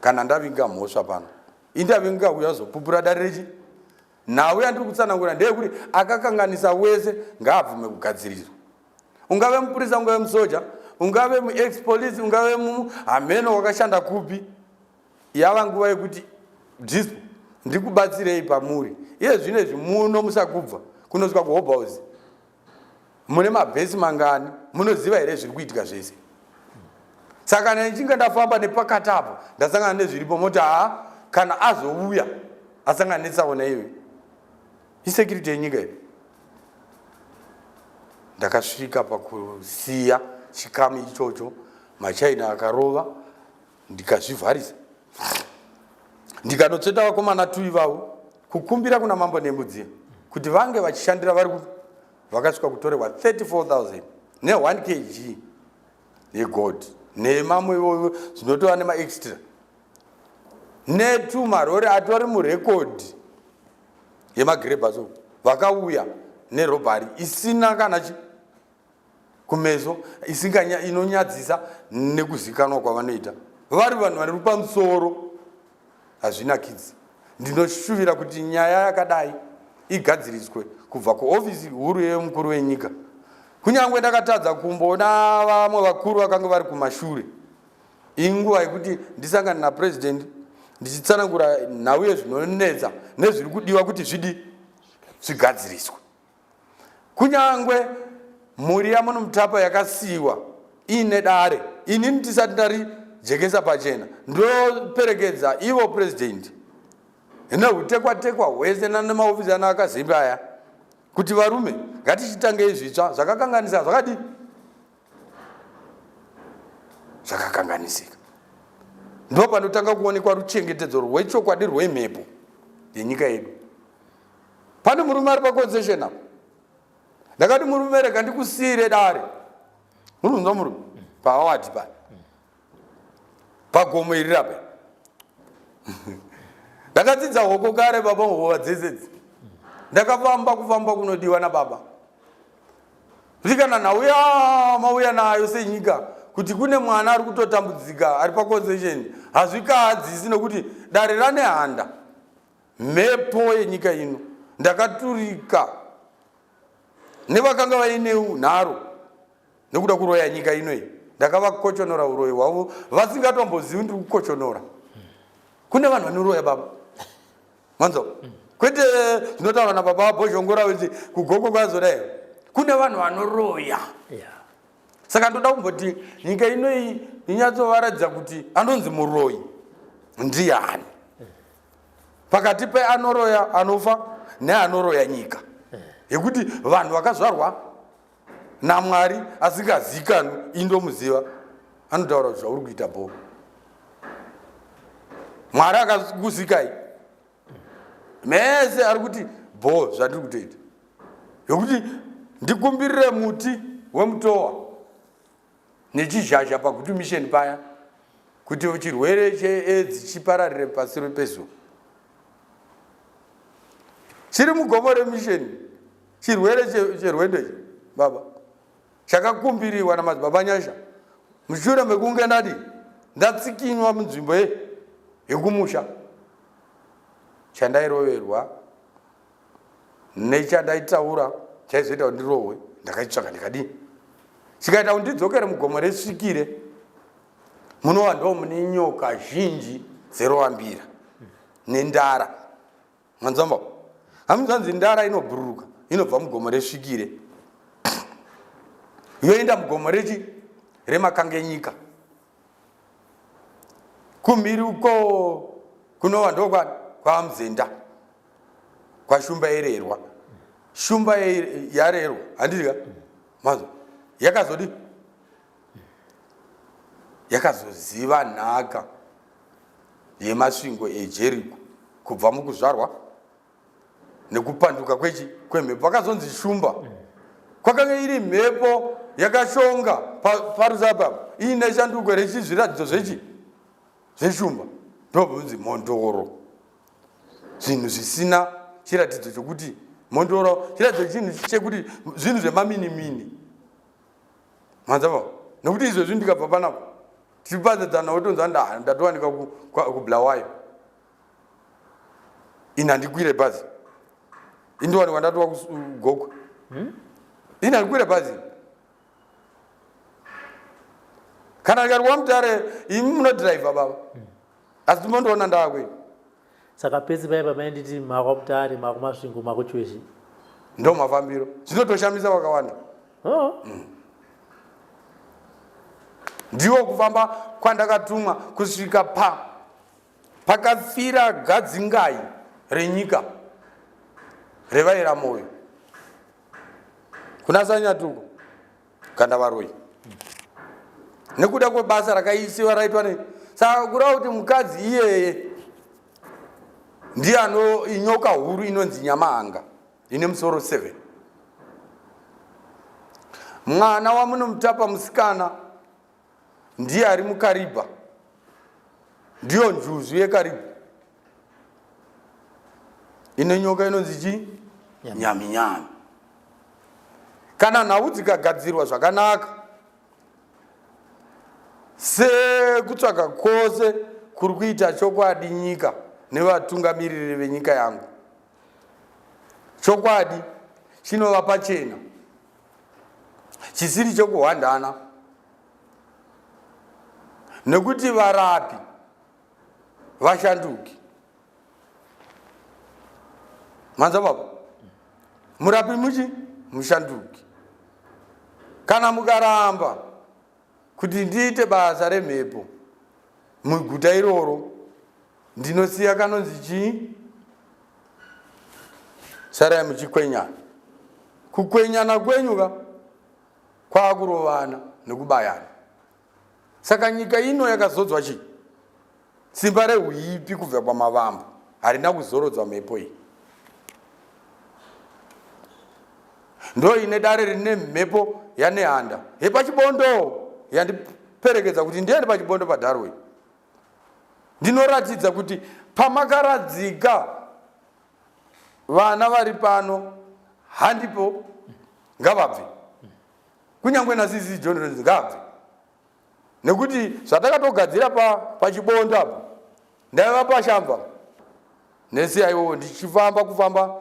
kana ndavinga mhosva pano indavinga uya zopupura dare rechi Nhau yandiri kutsanangura ndeyekuti akakanganisa wese ngaabvume kugadziriswa. Ungave mupurisa, ungave musoja, ungave muex police, ungave hameno wakashanda kupi, yava nguva yekuti dispo ndikubatsirei pamuri iye zvino izvi muno musakubva kunosvika kuhobhouse mune mabhesi mangani munoziva here zviri kuitika zvese saka kana ndichinge ndafamba nepakati apo ndasangana nezviripo moti haa Kana azouya asangana netsaona iyoyo, isecurity yenyika here? Ndakasvika pakusiya chikamu ichocho, maChina akarova, ndikazvivharisa, ndikanotsveta vakomana tu ivavo, kukumbira kuna Mambo Nembudziya kuti vange vachishandira vari vakasvika kutorerwa 34,000 ne1 kg yegold nemamwe zvinotova nemaextra netumarori atori murekodhi yemagrebhas vakauya nerobhari isina kana chi kumeso isinganya inonyadzisa nekuzikanwa kwavanoita vari vanhu vari pamusoro. Hazvinakidzi. Ndinoshuvira kuti nyaya yakadai igadziriswe kubva kuofisi huru yemukuru wenyika. Kunyange ndakatadza kumboona vamwe vakuru vakanga vari kumashure, inguva yekuti ndisangane napurezidendi ndichitsanangura nhau yezvinonetsa nezviri kudiwa kuti zvidi zvigadziriswe. Kunyange mhuri yaMunomutapa yakasiyiwa iine dare, inini tisati ndarijekesa pachena, ndoperekedza ivo purezidendi nehutekwatekwa hwese nemaofisi ana akazembe aya kuti varume, ngatichitangei zvitsva, zvakakanganisa zvakadii, zvakakanganisika. Ndo panotanga kuonekwa ruchengetedzo rwechokwadi rwemhepo yenyika yedu. Pane murume ari paconcession apo, ndakati, murume, rega ndikusiyire dare. Muri kunzwa murume paawadi pa pagomo iri rapa? Ndakadzidza hoko kare baba, hova dzese ndakafamba, kufamba kunodiwa nababa, kuti kana nhau yamauya nayo senyika kuti kune mwana ari kutotambudzika ari paconcession, hazvikahadzisi nekuti dare raNehanda, mhepo yenyika ino, ndakaturika nevakanga vaine nharo nekuda kuroya nyika ino iyi, ndakavakochonora uroyi hwavo vasingatombozivi ndiri kukochonora. Kune vanhu vanoroya baba, manzwa? Kwete zvinotaurwa nababa vaBhozhongora kuti kugoko kwazodai. Kune vanhu vanoroya. Saka ndoda kumboti nyika inoyi inyatsovaratidza kuti anonzi muroyi ndiani pakati peanoroya anofa neanoroya nyika, yekuti vanhu vakazvarwa naMwari asingazikanwi, indomuziva, anotaura kuti zvauri kuita bho, Mwari akakusikai mese ari kuti bho zvandiri kutoita, yokuti ndikumbirire muti wemutowa nechizhazha paGutu Mission paya kuti chirwere cheAIDS chipararire pasi pezuva. Chiri mugomo remisheni chirwere cherwendo ichi baba, chakakumbiriwa namadzibaba Nyasha mushure mekunge ndadi ndatsikinywa munzvimbo ye yekumusha. Chandairoverwa nechandaitaura chaizoita kuti ndirohwe, ndakaitsvaka ndikadii, chikaita kuti ndidzokere mugomo resvikire munova ndo mune nyoka zhinji dzerovambira nendara. Manzamba hamunzanzi ndara inobhururuka inobva mugomo resvikire yoenda mugomo rechi remakangenyika kumhiri uko kunova ndo kwaMuzenda kwaShumba yererwa. Shumba yarerwa, handiti ka? Mazo yakazodi yakazoziva nhaka yemasvingo eJeriko kubva mukuzvarwa nekupanduka kwechi kwemhepo. Vakazonzi shumba kwakanga iri mhepo yakashonga parusapa iine shanduko rechizviratidzo zvechi zveshumba, ndobvunzi mhondoro, zvinhu zvisina chiratidzo chokuti mhondoro, chiratidzo chinhu chekuti zvinhu zvemaminimini, manzava? Nokuti izvozvi ndikabva panapa tichipadzadzana, wotonzwa ndatowanika kuBulawayo. Ini handikwire bhazi, indowanikwa ndatova kuGokwe. Ini handikwire bhazi. Kana ndikati kwaMutare, imi munodhiraivha baba, asi timondoona ndaakwei.
Saka pese paya pamainditi makwaMutare, makuMasvingo, makuChiweshe?
Ndo mafambiro zvinotoshamisa vakawanda.
Oh.
Ndiwo kufamba kwandakatumwa kusvika pa Pakafira gadzingai renyika revaira moyo kuna Sanyatuko kana varoyi nekuda kwebasa rakaisiwa raitwa ne saka kureva kuti mukadzi iyeye ndiye ano inyoka huru inonzi nyamahanga ine musoro 7. Mwana wamunomutapa musikana ndiye ari mukaribha, ndiyo njuzu yekaribha ine nyoka inonzi chii? Nyaminyami. Kana nhau dzikagadzirwa zvakanaka sekutsvaga kwose kuri kuita chokwadi nyika nevatungamiriri venyika yangu, chokwadi chinova pachena chisiri chokuhwandana, nekuti varapi vashanduki. Manza baba, murapi muchi mushanduki. Kana mukaramba kuti ndiite basa remhepo muguta iroro, ndinosiya kanonzi chii? Sarai muchikwenyana. Kukwenyana kwenyu ka kwakurovana nekubayana. Saka nyika ino yakazodzwa chii? Simba rehuipi kubva pamavambo harina kuzorodzwa mhepo iyi. Ndo ine dare rine mhepo yaNehanda yepachibondo yandiperekedza kuti ndiende pachibondo paDarwin. Ndinoratidza kuti pamakaradzika vana vari pano handipo, ngavabve. Kunyange naCC John Renzi ngabve, nekuti zvatakatogadzira pachibondo pa apo ndaiva pashamba nesiaiwo ndichifamba kufamba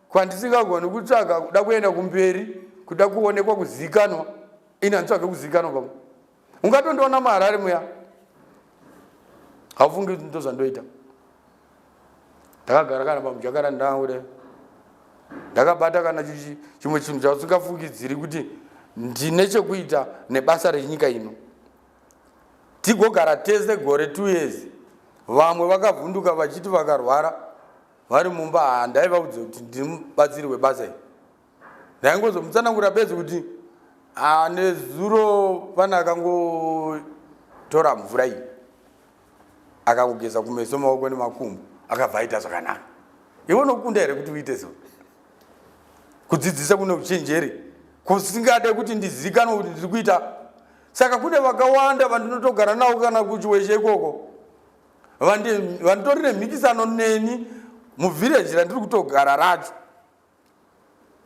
kwandisingagoni kutsvaga kuda kuenda kumberi, kuda kuonekwa kuzikanwa. Ini handitsvage kuzikanwa baba, ungatondiona muHarare muya, haufungi kuti ndozvandoita. Ndakagara kana pamujakara ndangu de ndakabata kana chimwe chinhu chausingafungidziri kuti ndine chekuita nebasa renyika ino. Tigogara tese gore 2 years, vamwe vakavhunduka vachiti vakarwara vari mumba. Handaivaudze kuti ndiri mubatsiri webasa iri, ndaingozomutsanangura bedzi kuti nezuro pane akangotora mvura iyi akangogeza kumeso, maoko nemakumbo, akabva aita zvakanaka. Iwe unokunda here kuti uite so? Kudzidzisa kune uchenjeri kusingade kuti ndizikanwe kuti ndiri kuita. Saka kune vakawanda vandinotogara navo kana kuchiweshe ikoko vanditori nemhikisano neni muvhireji randiri kutogara racho,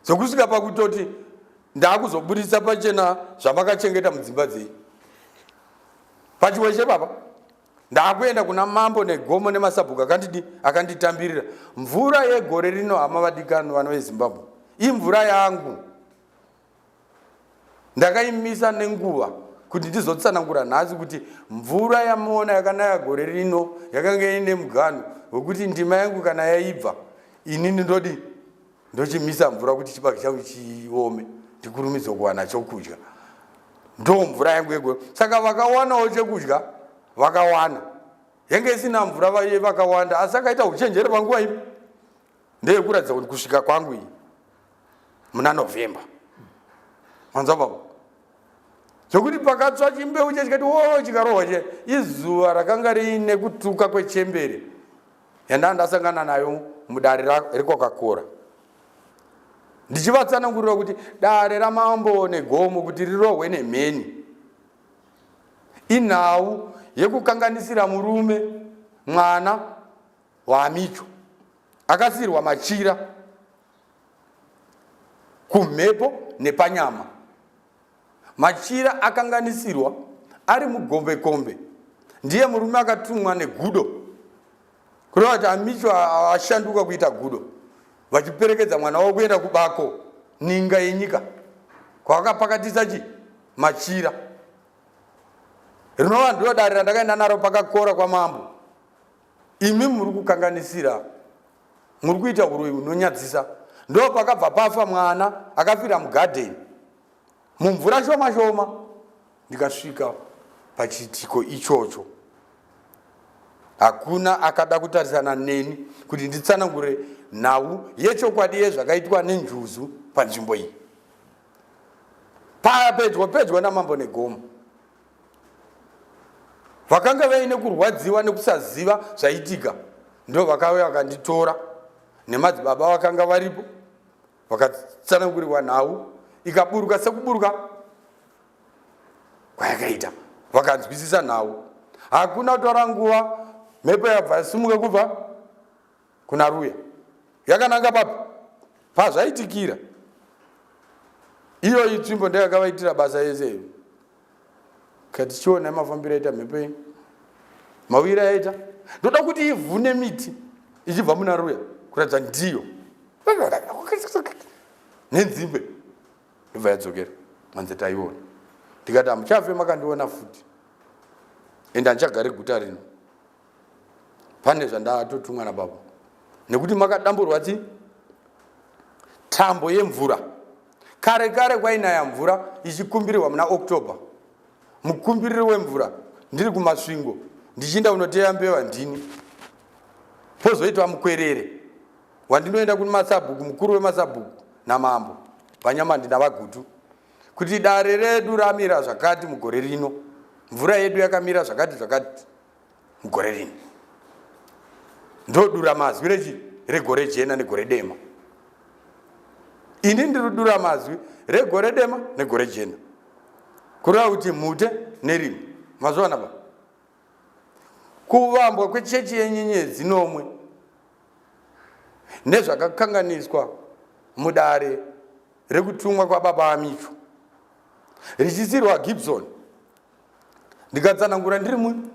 zvokusvika pakutoti ndakuzoburitsa pachena zvamakachengeta mudzimba dzenyu pachiweshe baba. Ndakuenda kuna mambo negomo nemasabhuku akandidi akanditambirira mvura yegore rino. Hama vadikani, vana veZimbabwe, imvura yangu ndakaimisa nenguva kuti ndizotsanangura nhasi kuti mvura yamuona yakanaya gore rino yakanga ine muganhu wekuti ndima yangu kana yaibva, inini ndodi ndochimisa mvura kuti chibage changu chiome, ndikurumidze kuwana chokudya. Ndo mvura yangu yegore. Saka vakawanawo chekudya vakawana yange isina mvura vaye vakawanda, asi akaita uchenjeri panguva ipi ndeyekuratidza kuti kusvika kwangu iyi muna November, manzwa baba, zvokuti pakatsva chimbeu chechikati wo chikarohwa che izuva rakanga riine kutuka kwechembere yandaa ndasangana nayo mudare rekwakakora, ndichivatsanangurira kuti dare ramambo negomo kuti rirohwe nemheni inhau yekukanganisira murume mwana waAmicho akasirwa machira kumhepo nepanyama. Machira akanganisirwa ari mugombekombe, ndiye murume akatumwa negudo, kureva kuti Amicho ashanduka kuita gudo, vachiperekedza mwana wavo kuenda kubako ninga yenyika kwavakapakatisa chi machira, rinova ndiro dare randakaenda naro pakakora kwamambo. Imi muri kukanganisira, muri kuita uroyi hunonyadzisa. Ndo pakabva pafa mwana akafira mugadheni mumvura shoma shoma. Ndikasvika pachiitiko ichocho. Hakuna akada kutarisana neni kuti nditsanangure nhau yechokwadi yezvakaitwa nenjuzu panzvimbo iyi. Pedyo pedyo namambo Negomo. Vakanga vaine kurwadziwa nekusaziva zvaitika ndo vakauya vakanditora nemadzibaba vakanga varipo vakatsanangurirwa nhau ikaburuka sekuburuka kwayakaita vakanzwisisa nhau. Hakuna kutora nguva mhepo yabva yasimuka kubva kuna Ruya yakananga papi pazvaitikira. Iyoyi tsvimbo ndeyakavaitira basa yese iyo. Kati chiona mafambiro aita mhepo iyi, mawira yaita, ndoda kuti ivhune miti ichibva muna Ruya kuratidza ndiyo nenzimbe ndobva yadzokera manze taiona. Ndikati hamuchafe makandiona futi ende handichagari guta rino, pane zvandatotumwa nababa nekuti makadamburwa chi tambo yemvura. Kare kare kwainaya mvura ichikumbirirwa muna October, mukumbiriri wemvura ndiri kuMasvingo ndichiinda kunoteya mbeva ndini, pozoitwa mukwerere wandinoenda kune masabhuku, mukuru wemasabhuku namambo vaNyamandi navaGutu, kuti dare redu ramira zvakati mugore rino, mvura yedu yakamira zvakati zvakati mugore rino. Ndodura mazwi rechi regore jena negore dema. Ini ndiri dura mazwi regore dema negore jena, kureva kuti mhute nerima. Mazviona pa kuvambwa kwechechi yenyenyedzi nomwe nezvakakanganiswa mudare rekutumwa kwababa Amicho richisirwa Gibson. Ndikatsanangura ndiri mu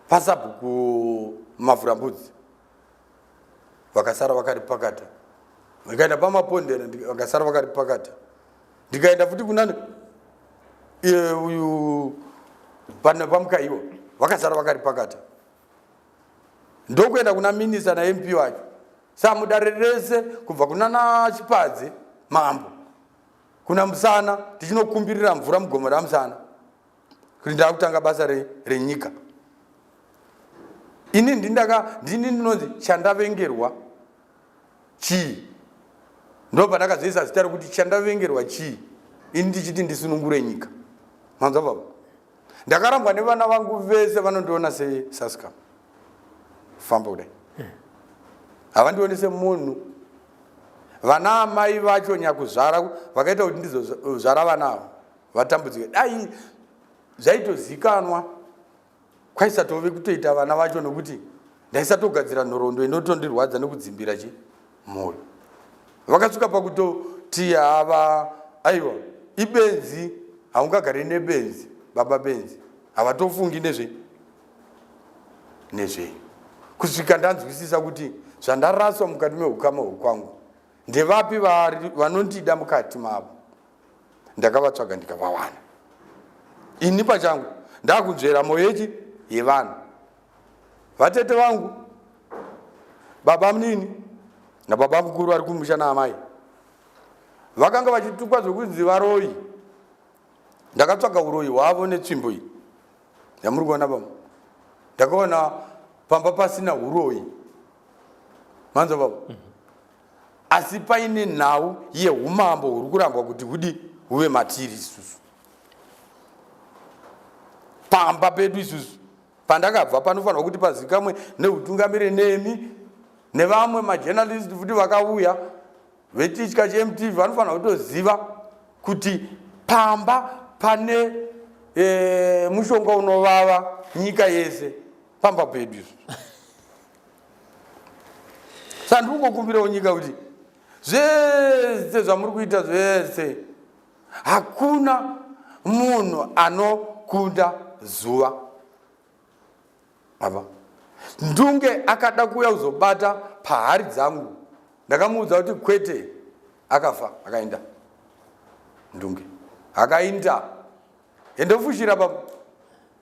pasabhuku Mavhurambudzi, vakasara vakaripakata. Ndikaenda paMapondera, vakasara vakaripakata. Ndikaenda futi kunani uyu paMukaiwa, vakasara vakaripakata. Ndokuenda kuna minista naMP wacho samudare rese kubva kuna naChipadze mambo kuna Musana, tichinokumbirira mvura mugomo raMusana kuti ndakutanga basa renyika. Ini ndindaka ndini ndinonzi chandavengerwa chii, ndo pandakazoisa zita rekuti chandavengerwa chii, ini ndichiti ndisunungure nyika. Manzwa baba, ndakarambwa nevana vangu vese vanondiona sesaskam famba kudai, havandioni semunhu. Vana amai vacho nyakuzvara vakaita kuti ndizozvara vana ava vatambudzike. Dai zvaitozikanwa kwaisatove kutoita vana vacho, nokuti ndaisatogadzira nhoroondo inotondirwadza nekudzimbira chi mwoyo. Vakasvika pakutoti hava aiwa ibenzi, haungagari nebenzi baba benzi, havatofungi nezve nezvei, kusvika ndanzwisisa kuti zvandaraswa mukati meukama hwekwangu ndevapi vanondida mukati mavo. Ndakavatsvaga ndikavawana. Ini pachangu ndakunzvera mwoyo yechi yevanhu, vatete vangu, baba munini nababa mukuru vari kumusha naamai vakanga vachitukwa zvokunzi varoyi. Ndakatsvaga uroyi hwavo netsvimbo iyi yamuri kuona pamba. Ndakaona pamba pasina uroyi, manzwa baba, asi paine nhau yeumambo huri kurambwa kuti hudi huve matiri isusu pamba pedu isusu pandakabva panofanirwa kuti pazikamwe neutungamiri nemi nevamwe majournalist futi vakauya vetitya cheMTV vanofanira kutoziva kuti pamba pane mushonga unovava nyika yese pamba pedu izvo. Saka ndiri kungokumbirawo nyika kuti zvese zvamuri kuita zvese, hakuna munhu anokunda zuva. Apa Ndunge akada kuuya kuzobata pahari dzangu, ndakamuudza kuti kwete, akafa akaenda. Ndunge akaenda endofushira baba,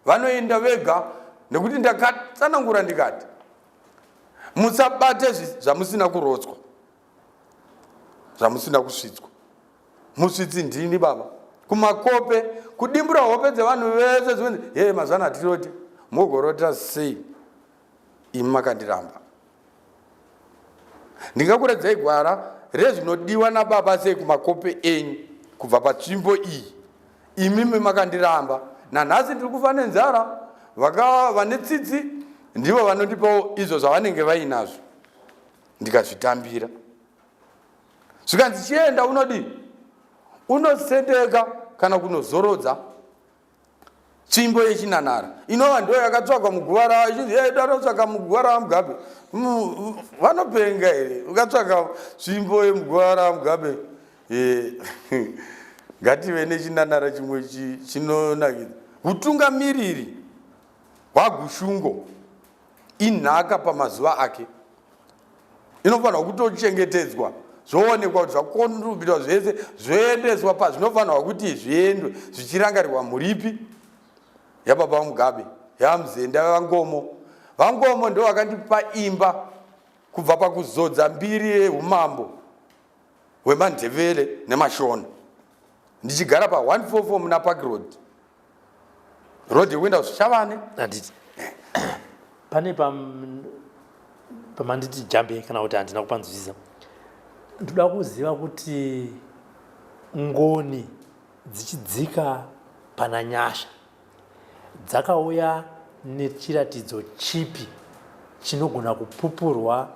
vanoenda vega, nekuti ndakatsanangura ndikati musabate zvamusina kurotswa, zvamusina kusvitswa. Musvitsi ndini baba, kumakope kudimbura hope dzevanhu vese. Zvinzi he mazana hatiroti, mugorota sei? Imi makandiramba. Ndingakuratidzai gwara rezvinodiwa nababa sei kumakope enyu kubva patsvimbo iyi. Imimi makandiramba. Nanhasi ndiri kufa nenzara. Vaka vane tsitsi ndivo vanondipawo izvo zvavanenge vainazvo. Ndikazvitambira. Zvikanzi chienda unodii? Unosendeka kana kunozorodza tsvimbo yechinanara inova ndo yakatsvagwa muguva ravo ichinzi hey, danotsvaga muguva ravamugabe vanopenga here ukatsvaga tsvimbo yemuguva ravamugabe eh, ngative nechinanara chimwe chinonakidza utungamiriri hwagushungo inhaka pamazuva ake inofanirwa kutochengetedzwa zvoonekwa kuti zvakontributwa zvese zvoendeswa pazvinofanirwa kuti zviendwe zvichirangarirwa muripi yababa vamugabe yamuzenda vangomo vangomo ndo vakandipa imba kubva pakuzodza mbiri yeumambo hwemandevele nemashona ndichigara pa 144 muna park road road yekuenda kuzvishavane
handiti pane pamanditi jambe kana kuti handina kupanzwisisa ndoda kuziva kuti ngoni dzichidzika pana nyasha dzakauya nechiratidzo chipi chinogona kupupurwa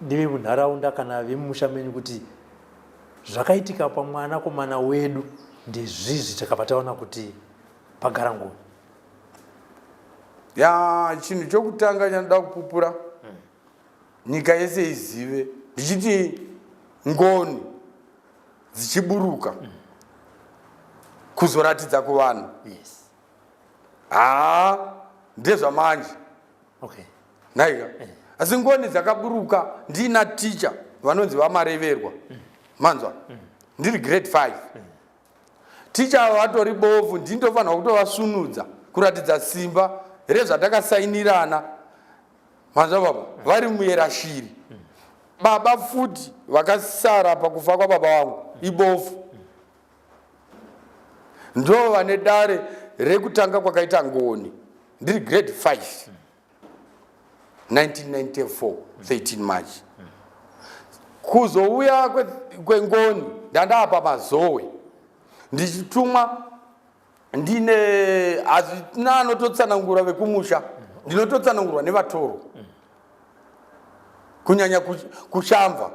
nevemunharaunda kana vemumusha menyu kuti zvakaitika pamwanakomana wedu ndezvizvi takabva taona kuti pagara ngoni
ya chinhu chokutanga chanoda kupupura mm. nyika yese izive ndichiti ngoni dzichiburuka mm. kuzoratidza kuvanhu
yes.
haa ndezvamanje
okay.
Nhaika eh. Asi ngoni dzakaburuka ndiina ticha vanonzi vamareverwa mm. Manzwa mm. Ndiri grade 5 mm. Ticha ava vatori bofu, ndindofanirwa kutovasvinudza kuratidza simba rezvatakasainirana. Manzwa baba mm. Vari muyera shiri mm. Baba futi vakasara pakufa kwababa vangu mm. Ibofu mm. Ndo vane dare rekutanga kwakaita ngoni ndiri grade 5 1994 13 March kuzouya kwengoni ndandapa mazowe ndichitumwa ndine hazvina anototsanangura vekumusha ndinototsanangurwa nevatoro kunyanya kushamva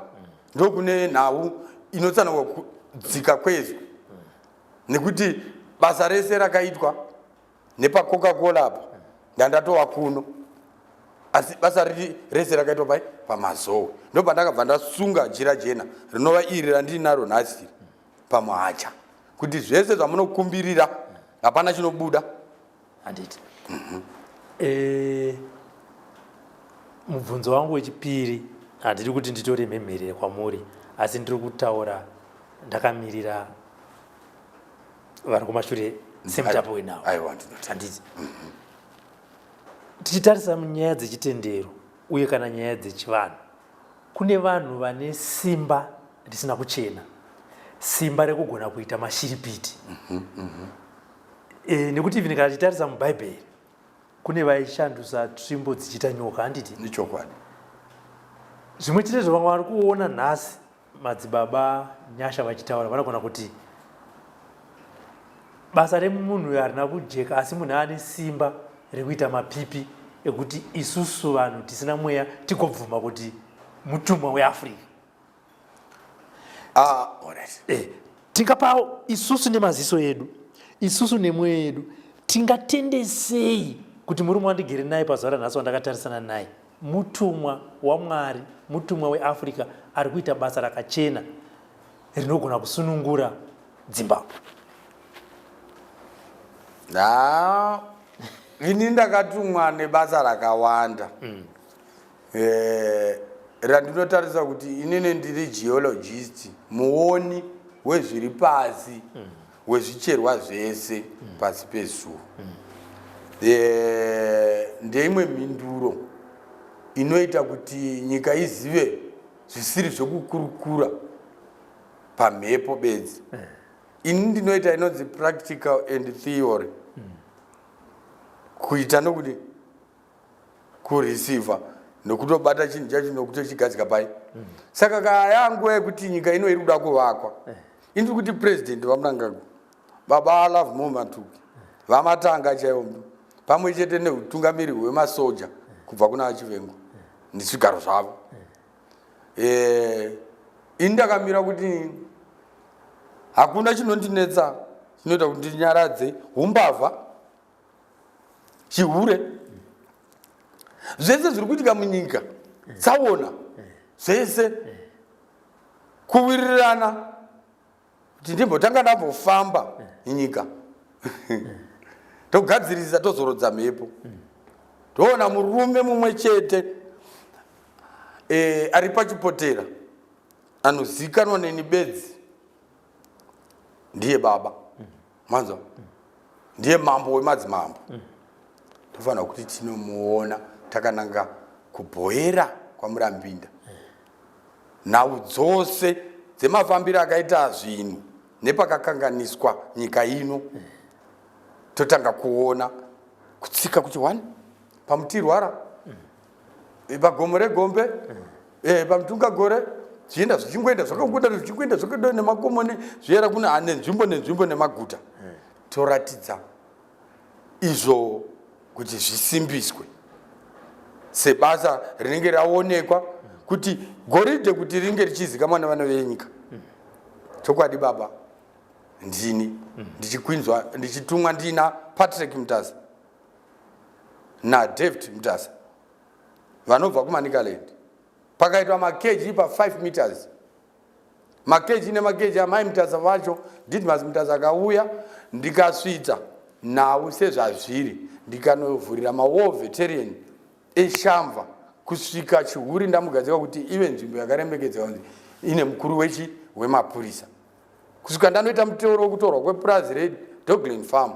ndokune nhau inotsanangurwa kudzika kwezwi nekuti basa rese rakaitwa nepacoca cola apa ndandatova kuno asi basa riri rese rakaitwa pai pamazowe ndopandakabva ndasunga jira jena rinova iri randinaro nhasi pamuhacha kuti zvese zvamunokumbirira hapana chinobuda
handiti mm -hmm. e, mubvunzo wangu wechipiri handiri kuti nditore mhemherere kwamuri asi ndiri kutaura ndakamirira vari kumashure semutapo wenhau handiti tichitarisa munyaya dzechitendero uye kana nyaya dzechivanhu kune vanhu vane simba risina kuchena simba rekugona kuita mashiripiti mm -hmm, mm -hmm. E, nekuti even kana tichitarisa mubhaibheri kune vaishandusa tsvimbo dzichiita nyoka handiti
ichokwadi
zvimwe chetezvo vamwe vari kuona nhasi madzibaba nyasha vachitaura vanogona kuti basa remunhu uyo harina kujeka asi munhu ane simba rekuita mapipi ekuti isusu vanhu tisina mweya tigobvuma kuti mutumwa weafrica
ah,
eh, tingapa isusu nemaziso edu isusu nemweya yedu tingatende sei kuti murume wandigere naye pazuva ranhasi wandakatarisana naye Mutumwa waMwari, mutumwa weAfrica ari kuita basa rakachena rinogona kusunungura Zimbabwe.
Haa, ini ndakatumwa nebasa rakawanda mm. Eh, randinotarisa kuti inini ndiri geologist muoni wezviri pasi mm. wezvicherwa zvese mm. pasi pezuva mm. e, ndeimwe mhinduro inoita kuti nyika izive zvisiri zvekukurukura pamhepo bedzi mm. ini ndinoita inonzi practical and theory mm. kuita nokuti Kureceiver nokutobata chinhu chacho nokutochigadzika pai. Saka kaya nguva yekuti nyika ino iri kuda kuvakwa, indiri kuti President vaMnangagwa, Baba Lovemore Matuke, vaMatanga chaivo, pamwe chete neutungamiri hwemasoja kubva kuna vaChivengwa nezvigaro zvavo, ini ndakamira kuti hakuna chinondinetsa chinoita kuti ndinyaradze umbavha, chihure, zvese zviri kuitika munyika, tsaona zvese, kuwirirana kuti ndimbotanga ndambofamba nyika, togadzirisa, tozorodza mhepo, toona murume mumwe chete ari pachipotera anozikanwa neni bedzi, ndiye baba manzwa, ndiye mambo wemadzimambo. Tofanira kuti tinomuona takananga kubhoera kwaMurambinda. Nhau dzose dzemafambiro akaita zvinhu nepakakanganiswa nyika ino, totanga kuona kutsika kuti one pamutirwara, pagomo regombe, paMutungagore, zvienda zvichingoenda zvakangoda zvichingoenda zvakadai nemakomo nezviera kune nenzvimbo nenzvimbo nemaguta. Toratidza izvo kuti zvisimbiswe sebasa rinenge raonekwa kuti goridhe kuti ringe richizikamwa nevana venyika. Chokwadi baba ndini ndichikwinzwa, ndichitumwa ndina Patrick Mutasa naDavid Mutasa vanobva kuManicaland. Pakaitwa makeji pa5 meters, makeji nemakeji amai Mutasa vacho, Didmas Mutasa akauya, ndikasvitsa nhau sezvazviri, ndikanovhurira mawar veteran eShamva kusvika Chihuri ndamugadzika kuti ive nzvimbo yakaremekedzwa kunzi ine mukuru wechi wemapurisa, kusvika ndanoita mutoro wekutorwa kwepurazi reDogland Farm,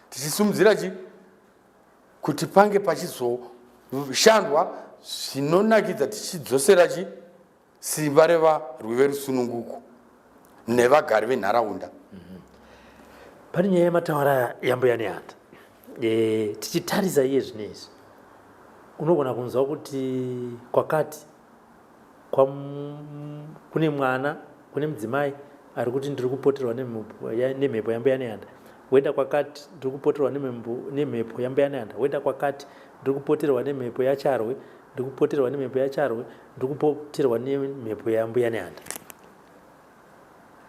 tichisumudzira chi kuti pange pachizoshandwa zvinonakidza, tichidzosera chi simba revarwi verusununguko nevagari venharaunda.
Pane nyaya yamataura yaMbuya Nehanda. Tichitarisa iye zvinezvi, unogona kunzwa kuti kwakati kwa, kune mwana, kune mudzimai ari kuti ndiri kupoterwa nemhepo yaMbuya Nehanda, woenda kwakati, ndiri kupoterwa nemhepo yaMbuya Nehanda, woenda kwakati, ndiri kupoterwa nemhepo yaCharwe, ndiri kupoterwa nemhepo yaCharwe, ndiri kupoterwa nemhepo yaMbuya Nehanda.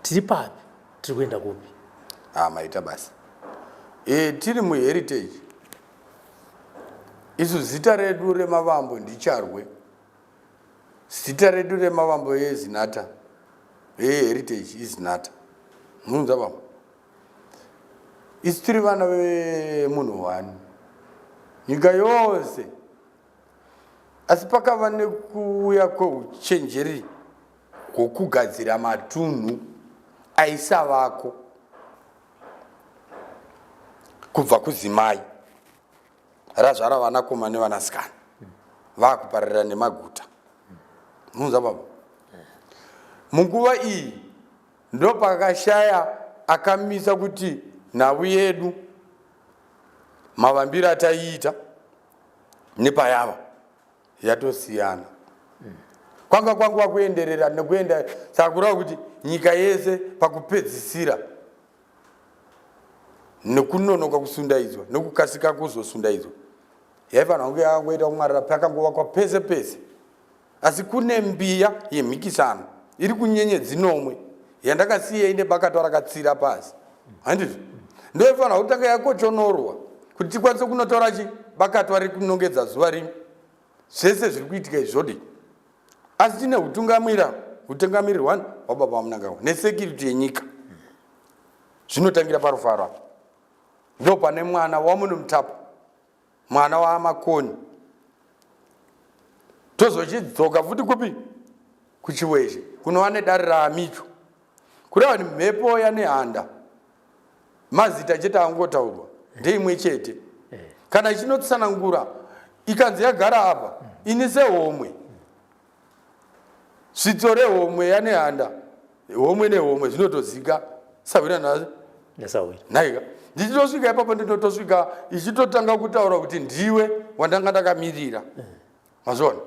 Tiri papi? Tiri kuenda kupi?
Ah, maita basa. Tiri muheritage isu. Zita redu remavambo ndiCharwe. Zita redu remavambo eZinata, eheritage, iZinata. Mununza baba, isu tiri vana vemunhu one nyika yose, asi pakava nekuuya kweuchenjeri hwokugadzira matunhu aisavako kubva kuzimai razvara vanakoma nevanasikana vakupararira nemaguta. Munza baba, munguva iyi ndopakashaya akamisa kuti nhau yedu, mavambiro ataiita nepayava yatosiyana. Kwanga kwanguva kuenderera nekuenda, saka kureva kuti nyika yese pakupedzisira nekunonoka kusundaidzwa nekukasika kuzosundaidzwa yaifanira kunge yakangoita kumwarira pakangovakwa pese pese. Asi kune mbiya yemhikisano iri kunyenyedzi nomwe yandakasiya ine bakatwa rakatsira pasi, handizvo? Ndoifanira kutanga yakochonorwa kuti tikwanise kunotora chi bakatwa rekunongedza zuva rimwe zvese zviri kuitika izvodi. Asi tine hutungamira, hutungamiriri hwani hwababa vaMnangagwa nesecurity yenyika. Zvinotangira parufaro apa, ndo pane mwana waMunomutapa, mwana waMakoni. Tozochidzoka futi kupi? KuChiweshe kunova nedare raAmicho. Kureva kuti mhepo yaNehanda, mazita chete angotaurwa, ndeimwe chete. Kana ichinotsanangura ikanzi yagara apa, ini sehomwe, svitso rehomwe yaNehanda, homwe nehomwe zvinotozika sahwira
nesahwira.
Naika. Ndichitosvika ipapo, ndinotosvika ichitotanga kutaura kuti ndiwe wandanga ndakamirira. Mazviona?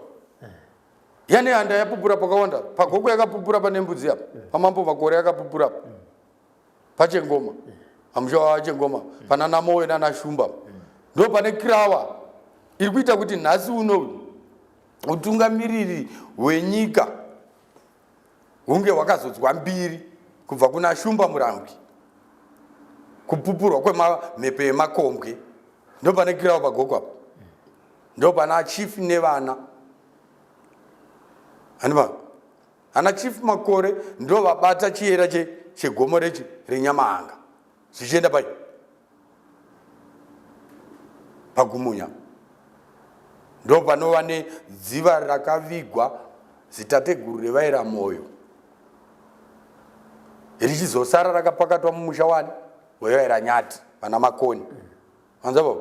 YaNehanda yapupura pakawanda. PaGokwe yakapupura, pane mbudzi apa. PaMambo Makore yakapupura apa. PaChengoma. Pamusha waChengoma. Pana Namoyo nana Shumba. Ndo pane kirawa iri kuita kuti nhasi uno utungamiriri hwenyika hunge hwakazodzwa mbiri kubva kuna Shumba Murambwi, kupupurwa kwemamhepo emakombwe. Ndo pane kirawa paGokwe apa. Ndo pana chief nevana. Handiva? Ana Chief Makore ndo vabata chiyera chegomo rechi reNyamahanga zvichienda pai paGumunya, ndo panova nedziva rakavigwa zitateguru revaira moyo, richizosara rakapakatwa mumusha wani wevaira Nyati, vana Makoni. Manzwa?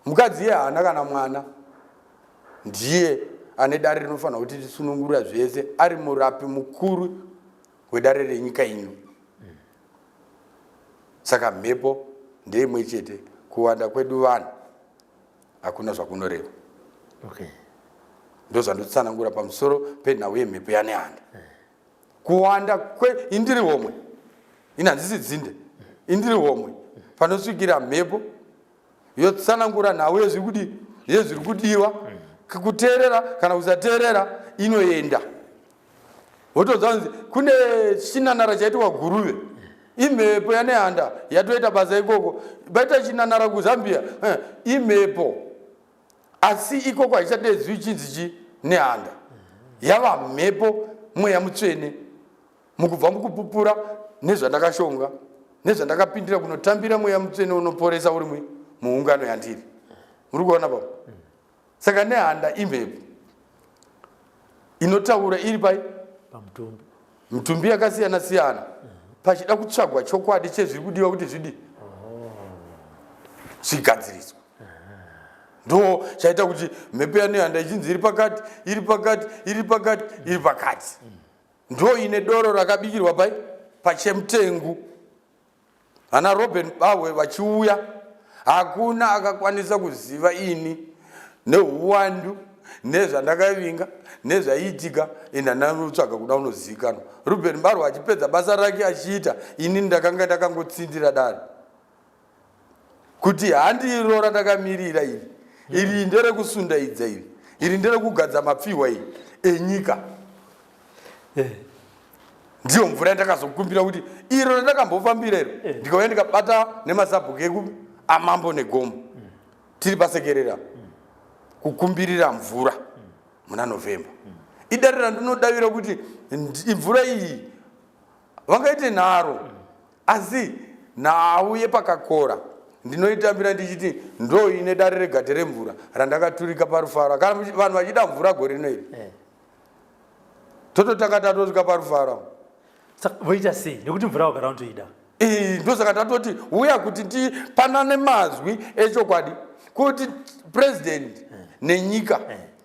Mukadzi iye haana kana mwana, ndiye ane dare rinofanira kuti tisunungura zvese, ari murapi mukuru wedare renyika ino. Saka mhepo ndeimwe chete, kuwanda kwedu vanhu hakuna zvakunoreva. Ndozvandotsanangura pamusoro penhau yemhepo yaNehanda. Kuwanda kwe indiri homwe, ini handisi dzinde, indiri homwe panosvikira mhepo yotsanangura nhau yezviri yezviri kudiwa, kuteerera kana kusateerera, inoenda. Wotodza kunzi kune chinanara chaitwa Guruve, imhepo yaNehanda yatoita basa ikoko. Baita chinanara kuZambia, imhepo, asi ikoko haichadedzwi chinzi chi Nehanda, yava mhepo, mweya mutsvene mukubva mukupupura nezvandakashonga nezvandakapindira kunotambira mweya mutsvene unoporesa uri muungano yandiri. Muri kuona pa? Saka Nehanda imhepo inotaura iri pai?
Pamutumbi.
Mitumbi yakasiyana siyana, pachida kutsvagwa chokwadi chezviri kudiwa kuti zvidi zvigadziriswe. Ndo chaita kuti mhepo yaNehanda ichinzi iri pakati, iri pakati, iri pakati, iri pakati. Ndo ine doro rakabikirwa pai? Pachemutengu. Ana Robin Bahwe vachiuya, hakuna akakwanisa kuziva ini neuwandu nezvandakavinga nezvaiitika. Ende handanotsvaga kuda unozivikanwa. Ruben Barwe achipedza basa rake achiita, ini ndakanga ndakangotsindira dare kuti handiro randakamirira iri, iri nderekusundaidza, iri nderekugadza mapfihwa iri enyika. Ndiyo mvura yandakazokumbira kuti iro randakambofambira iro, ndikauya ndikabata nemasabhuku eku amambo negomo, tiri pasekerera kukumbirira mvura muna November. Idare randinodavira kuti mvura iyi vangaite nharo, asi nhau yepakakora ndinoitambira ndichiti ndo ine dare regate remvura randakaturika parufaro. Kana vanhu vachida mvura gore rino iri, tototanga tatosvika parufaro.
Saka voita sei? Nekuti mvura vagara vanotoida.
Ndosaka tatoti uya kuti tipanane mazwi echokwadi kuti president nenyika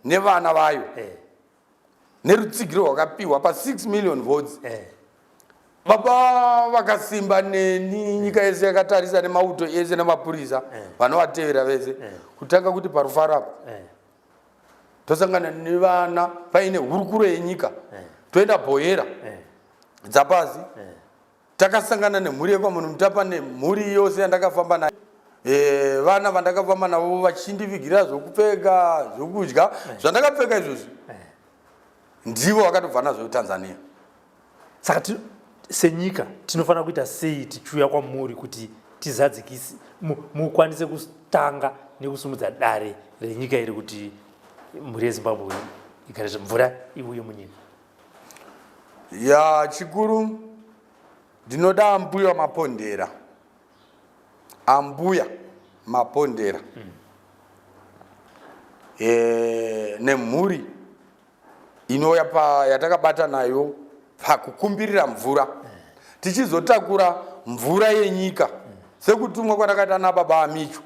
nevana vayo nerutsigiro rwakapiwa pa6 million votes, baba vakasimba neni, nyika yese yakatarisa, nemauto ese nemapurisa vanovatevera vese, kutanga kuti parufaro apo tosangana nevana paine hurukuro yenyika, toenda Bhoyera dzapasi, takasangana nemhuri yekwamunhu Mutapa nemhuri yose yandakafamba nayo, vana vandakafamba navo vachindivigira zvokupfeka, zvokudya zvandakapfeka izvozvi, ndivo vakatobva nazvo kuTanzania.
Saka senyika tinofanira kuita sei tichiuya kwamuri kuti tizadzikise, mukwanise kutanga nekusumudza dare renyika iri kuti mhuri yeZimbabwe igare, mvura iuye munyika?
Ya, chikuru ndinoda ambuya Mapondera, ambuya Mapondera nemhuri inouya pa yatakabata nayo pakukumbirira mvura, tichizotakura mvura yenyika sekutumwa kwatakaita nababa Amicho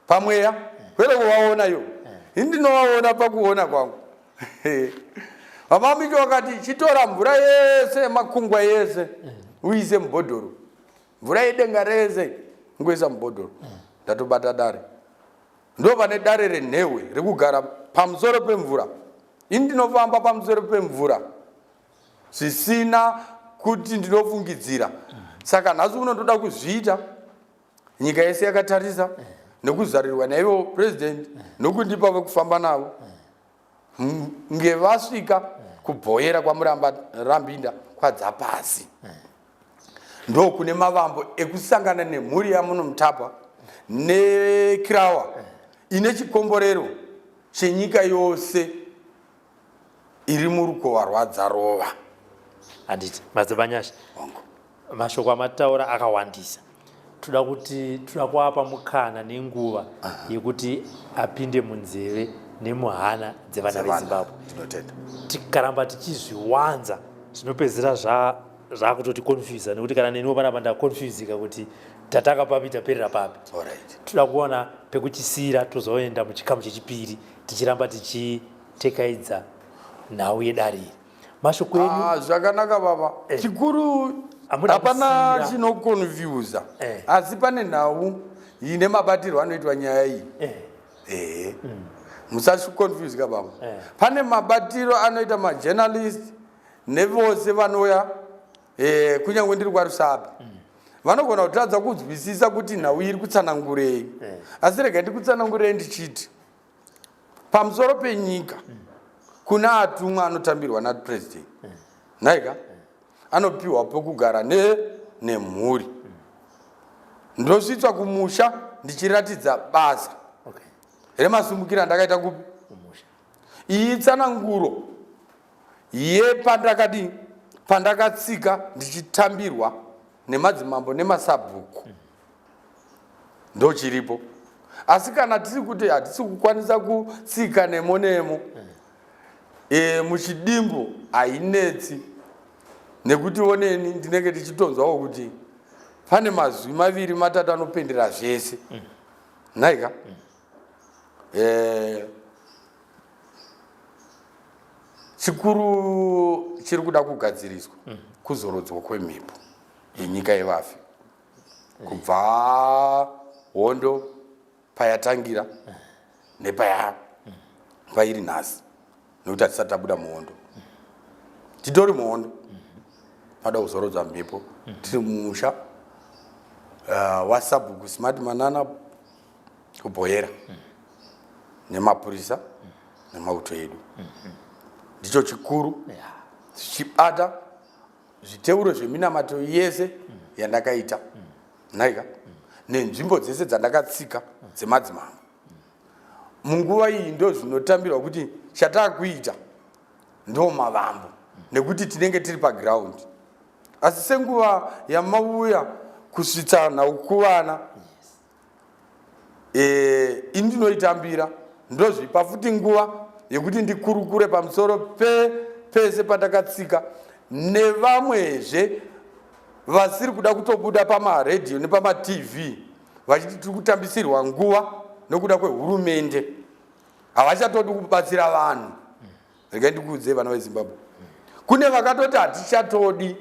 pamweya, kwete kuvaona iyo. Ini ndinovaona pakuona kwangu. Baba Amicho vakati, "Chitora mvura yese yemakungwa yese uise mubhodhoro, mvura yedenga rese." Kungoisa mubhodhoro. Ndatobata dare. Ndo pane dare renhehwe rekugara pamusoro pemvura. Ini ndinofamba pamusoro pemvura zvisina kuti ndinofungidzira. Saka nhasi uno ndoda kuzviita nyika yese yakatarisa nekuzarirwa naivo president nokundipa vekufamba navo nge vasvika kubhoyera kwamuramba rambinda kwadzapasi ndokune mavambo ekusangana nemhuri yamunomutapa nekirawa ine chikomborero chenyika yose iri murukova rwadzarova.
Handiti madzibaba Nyasha, mashoko amataura akawandisa. Toda kuti toda kuapa mukana nenguva yekuti apinde munzeve nemuhana dzevana veZimbabwe.
Tinotenda.
Tikaramba tichizviwanza zvinopedzisira zva zvakutoti confusa nekuti kana neniwo panapa ndaconfusika kuti tatanga papi taperera papi.
Alright.
Toda kuona pekuchisiyira tozoenda muchikamu chechipiri tichiramba tichitekaidza nhau yedare iri. Mashoko enyu.
Ah, zvakanaka baba.
Eh.
Chikuru
Hamuna
hapana
kusiyira.
chinoconfusa
Eh.
asi pane nhau ine mabatirwo anoitwa nyaya iyi.
Eh.
Ehe. Musachiconfusika baba.
Eh.
Pane mabatiro anoita majournalist nevose vanouya eh, kunyange ndiri kwaRusape. Vanogona kutadza kunzwisisa kuti nhau iri kutsanangurei.
Eh.
Asi rega ndikutsanangurei ndichiti pamusoro penyika kuna atumwa anotambirwa napresident nhaika anopiwa pekugara ne nemhuri ndosvitswa kumusha ndichiratidza basa
Okay.
remasumukiro andakaita kupi
Kumusha.
iyi tsananguro yepandakadii pandakatsika ndichitambirwa nemadzimambo nemasabhuku ndochiripo asi kana tiri kuti hatisi kukwanisa kutsika nemo nemo e, muchidimbu hainetsi nekuti oneni ndinenge ndichitonzwawo kuti pane mazwi maviri matatu anopendera zvese nhaika e, chikuru chiri kuda kugadziriswa kuzorodzwa kwemhepo yenyika yevafi kubva hondo payatangira nepaya pairi nhasi nekuti hatisati tabuda muhondo titori muhondo pada kuzorodza mhepo tiri mumusha eh, wasabhuku smart manana kubhoyera nemapurisa nemauto edu ndicho chikuru tichibata zviteuro zveminamato yese yandakaita nhaika nenzvimbo dzese dzandakatsika dzemadzimambo munguva iyi ndo zvinotambirwa kuti chatakuita ndo mavambo nekuti tinenge tiri paground asi senguva yamauya kusvitsa nhau kuvana Eh, ini ndinoitambira ndozvipa futi nguva yekuti ndikurukure pamusoro pe pese pandakatsika nevamwezve vasiri kuda kutobuda pamaredhiyo nepamatv vachiti tiri kutambisirwa nguva nokuda kwehurumende havachatodi kubatsira vanhu regai ndikuudzei vana vezimbabwe kune vakatoti hatichatodi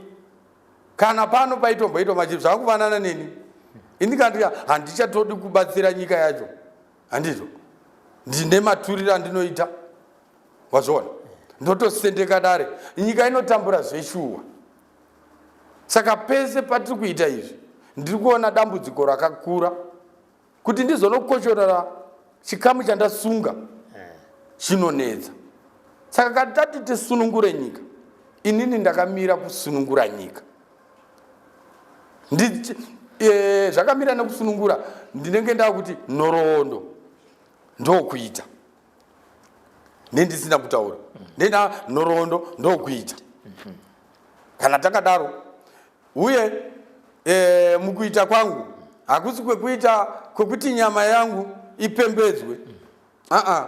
kana pano paitomboitwa machief zvakufanana neni ini ndikati handichatodi kubatsira nyika yacho handizvo ndine maturiro andinoita wazviona ndotosendeka dare nyika inotambura zveshuwa saka pese patiri kuita izvi ndiri kuona dambudziko rakakura kuti ndizonokoshorora chikamu chandasunga chinonetsa saka kana tati tisunungure nyika inini ndakamira kusunungura nyika e, zvakamira nekusunungura ndinenge ndakuti nhoroondo ndokuita nendisina kutaura ndenda nhoroondo ndokuita kana takadaro uye e, mukuita kwangu hakusi kwekuita kwekuti nyama yangu ipembedzwe aa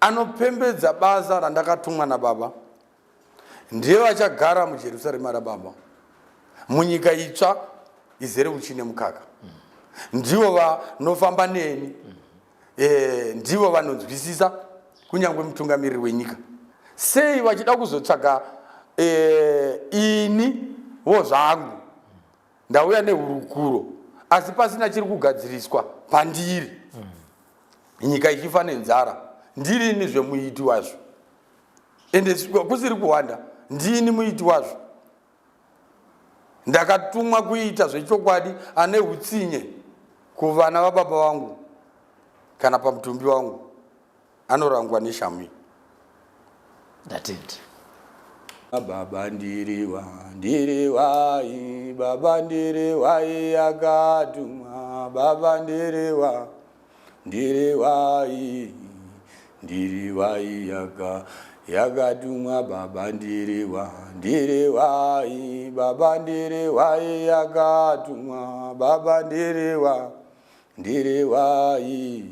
anopembedza basa randakatumwa nababa ndiye vachagara mujerusarema rababa munyika itsva izere uchi nemukaka ndivo vanofamba neni e, ndivo vanonzwisisa kunyange mutungamiriri wenyika sei vachida kuzotsvaga e, ini wo zvangu ndauya nehurukuro Asi pasina chiri kugadziriswa pandiri. Nyika ichifa nenzara, ndirini zvemuiti wazvo. Ende kusiri kuwanda, ndini muiti wazvo. Ndakatumwa kuita zvechokwadi ane utsinye kuvana vababa vangu kana pamutumbi wangu anorangwa neshamu iyi.
Ndatenda.
Baba ndiriwa ndiriwai baba ndiriwai akatumwa baba ndiriwa ndiriwai ndiriwai yaka yakatumwa baba ndiriwa ndiriwai baba ndiriwai yakatumwa baba ndiriwa ndiriwai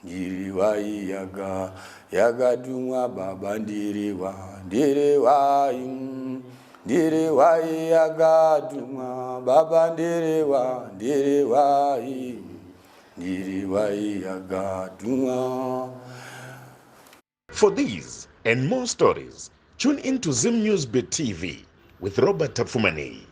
ndiriwai yaka yakatumwa baba ndiriwa ndiriwai ndiriwai yakatumwa baba ndiriwa ndiriwai ndiriwai yakatumwa.
For these and more stories, tune in to Zim News Bit TV with Robert Tafumani.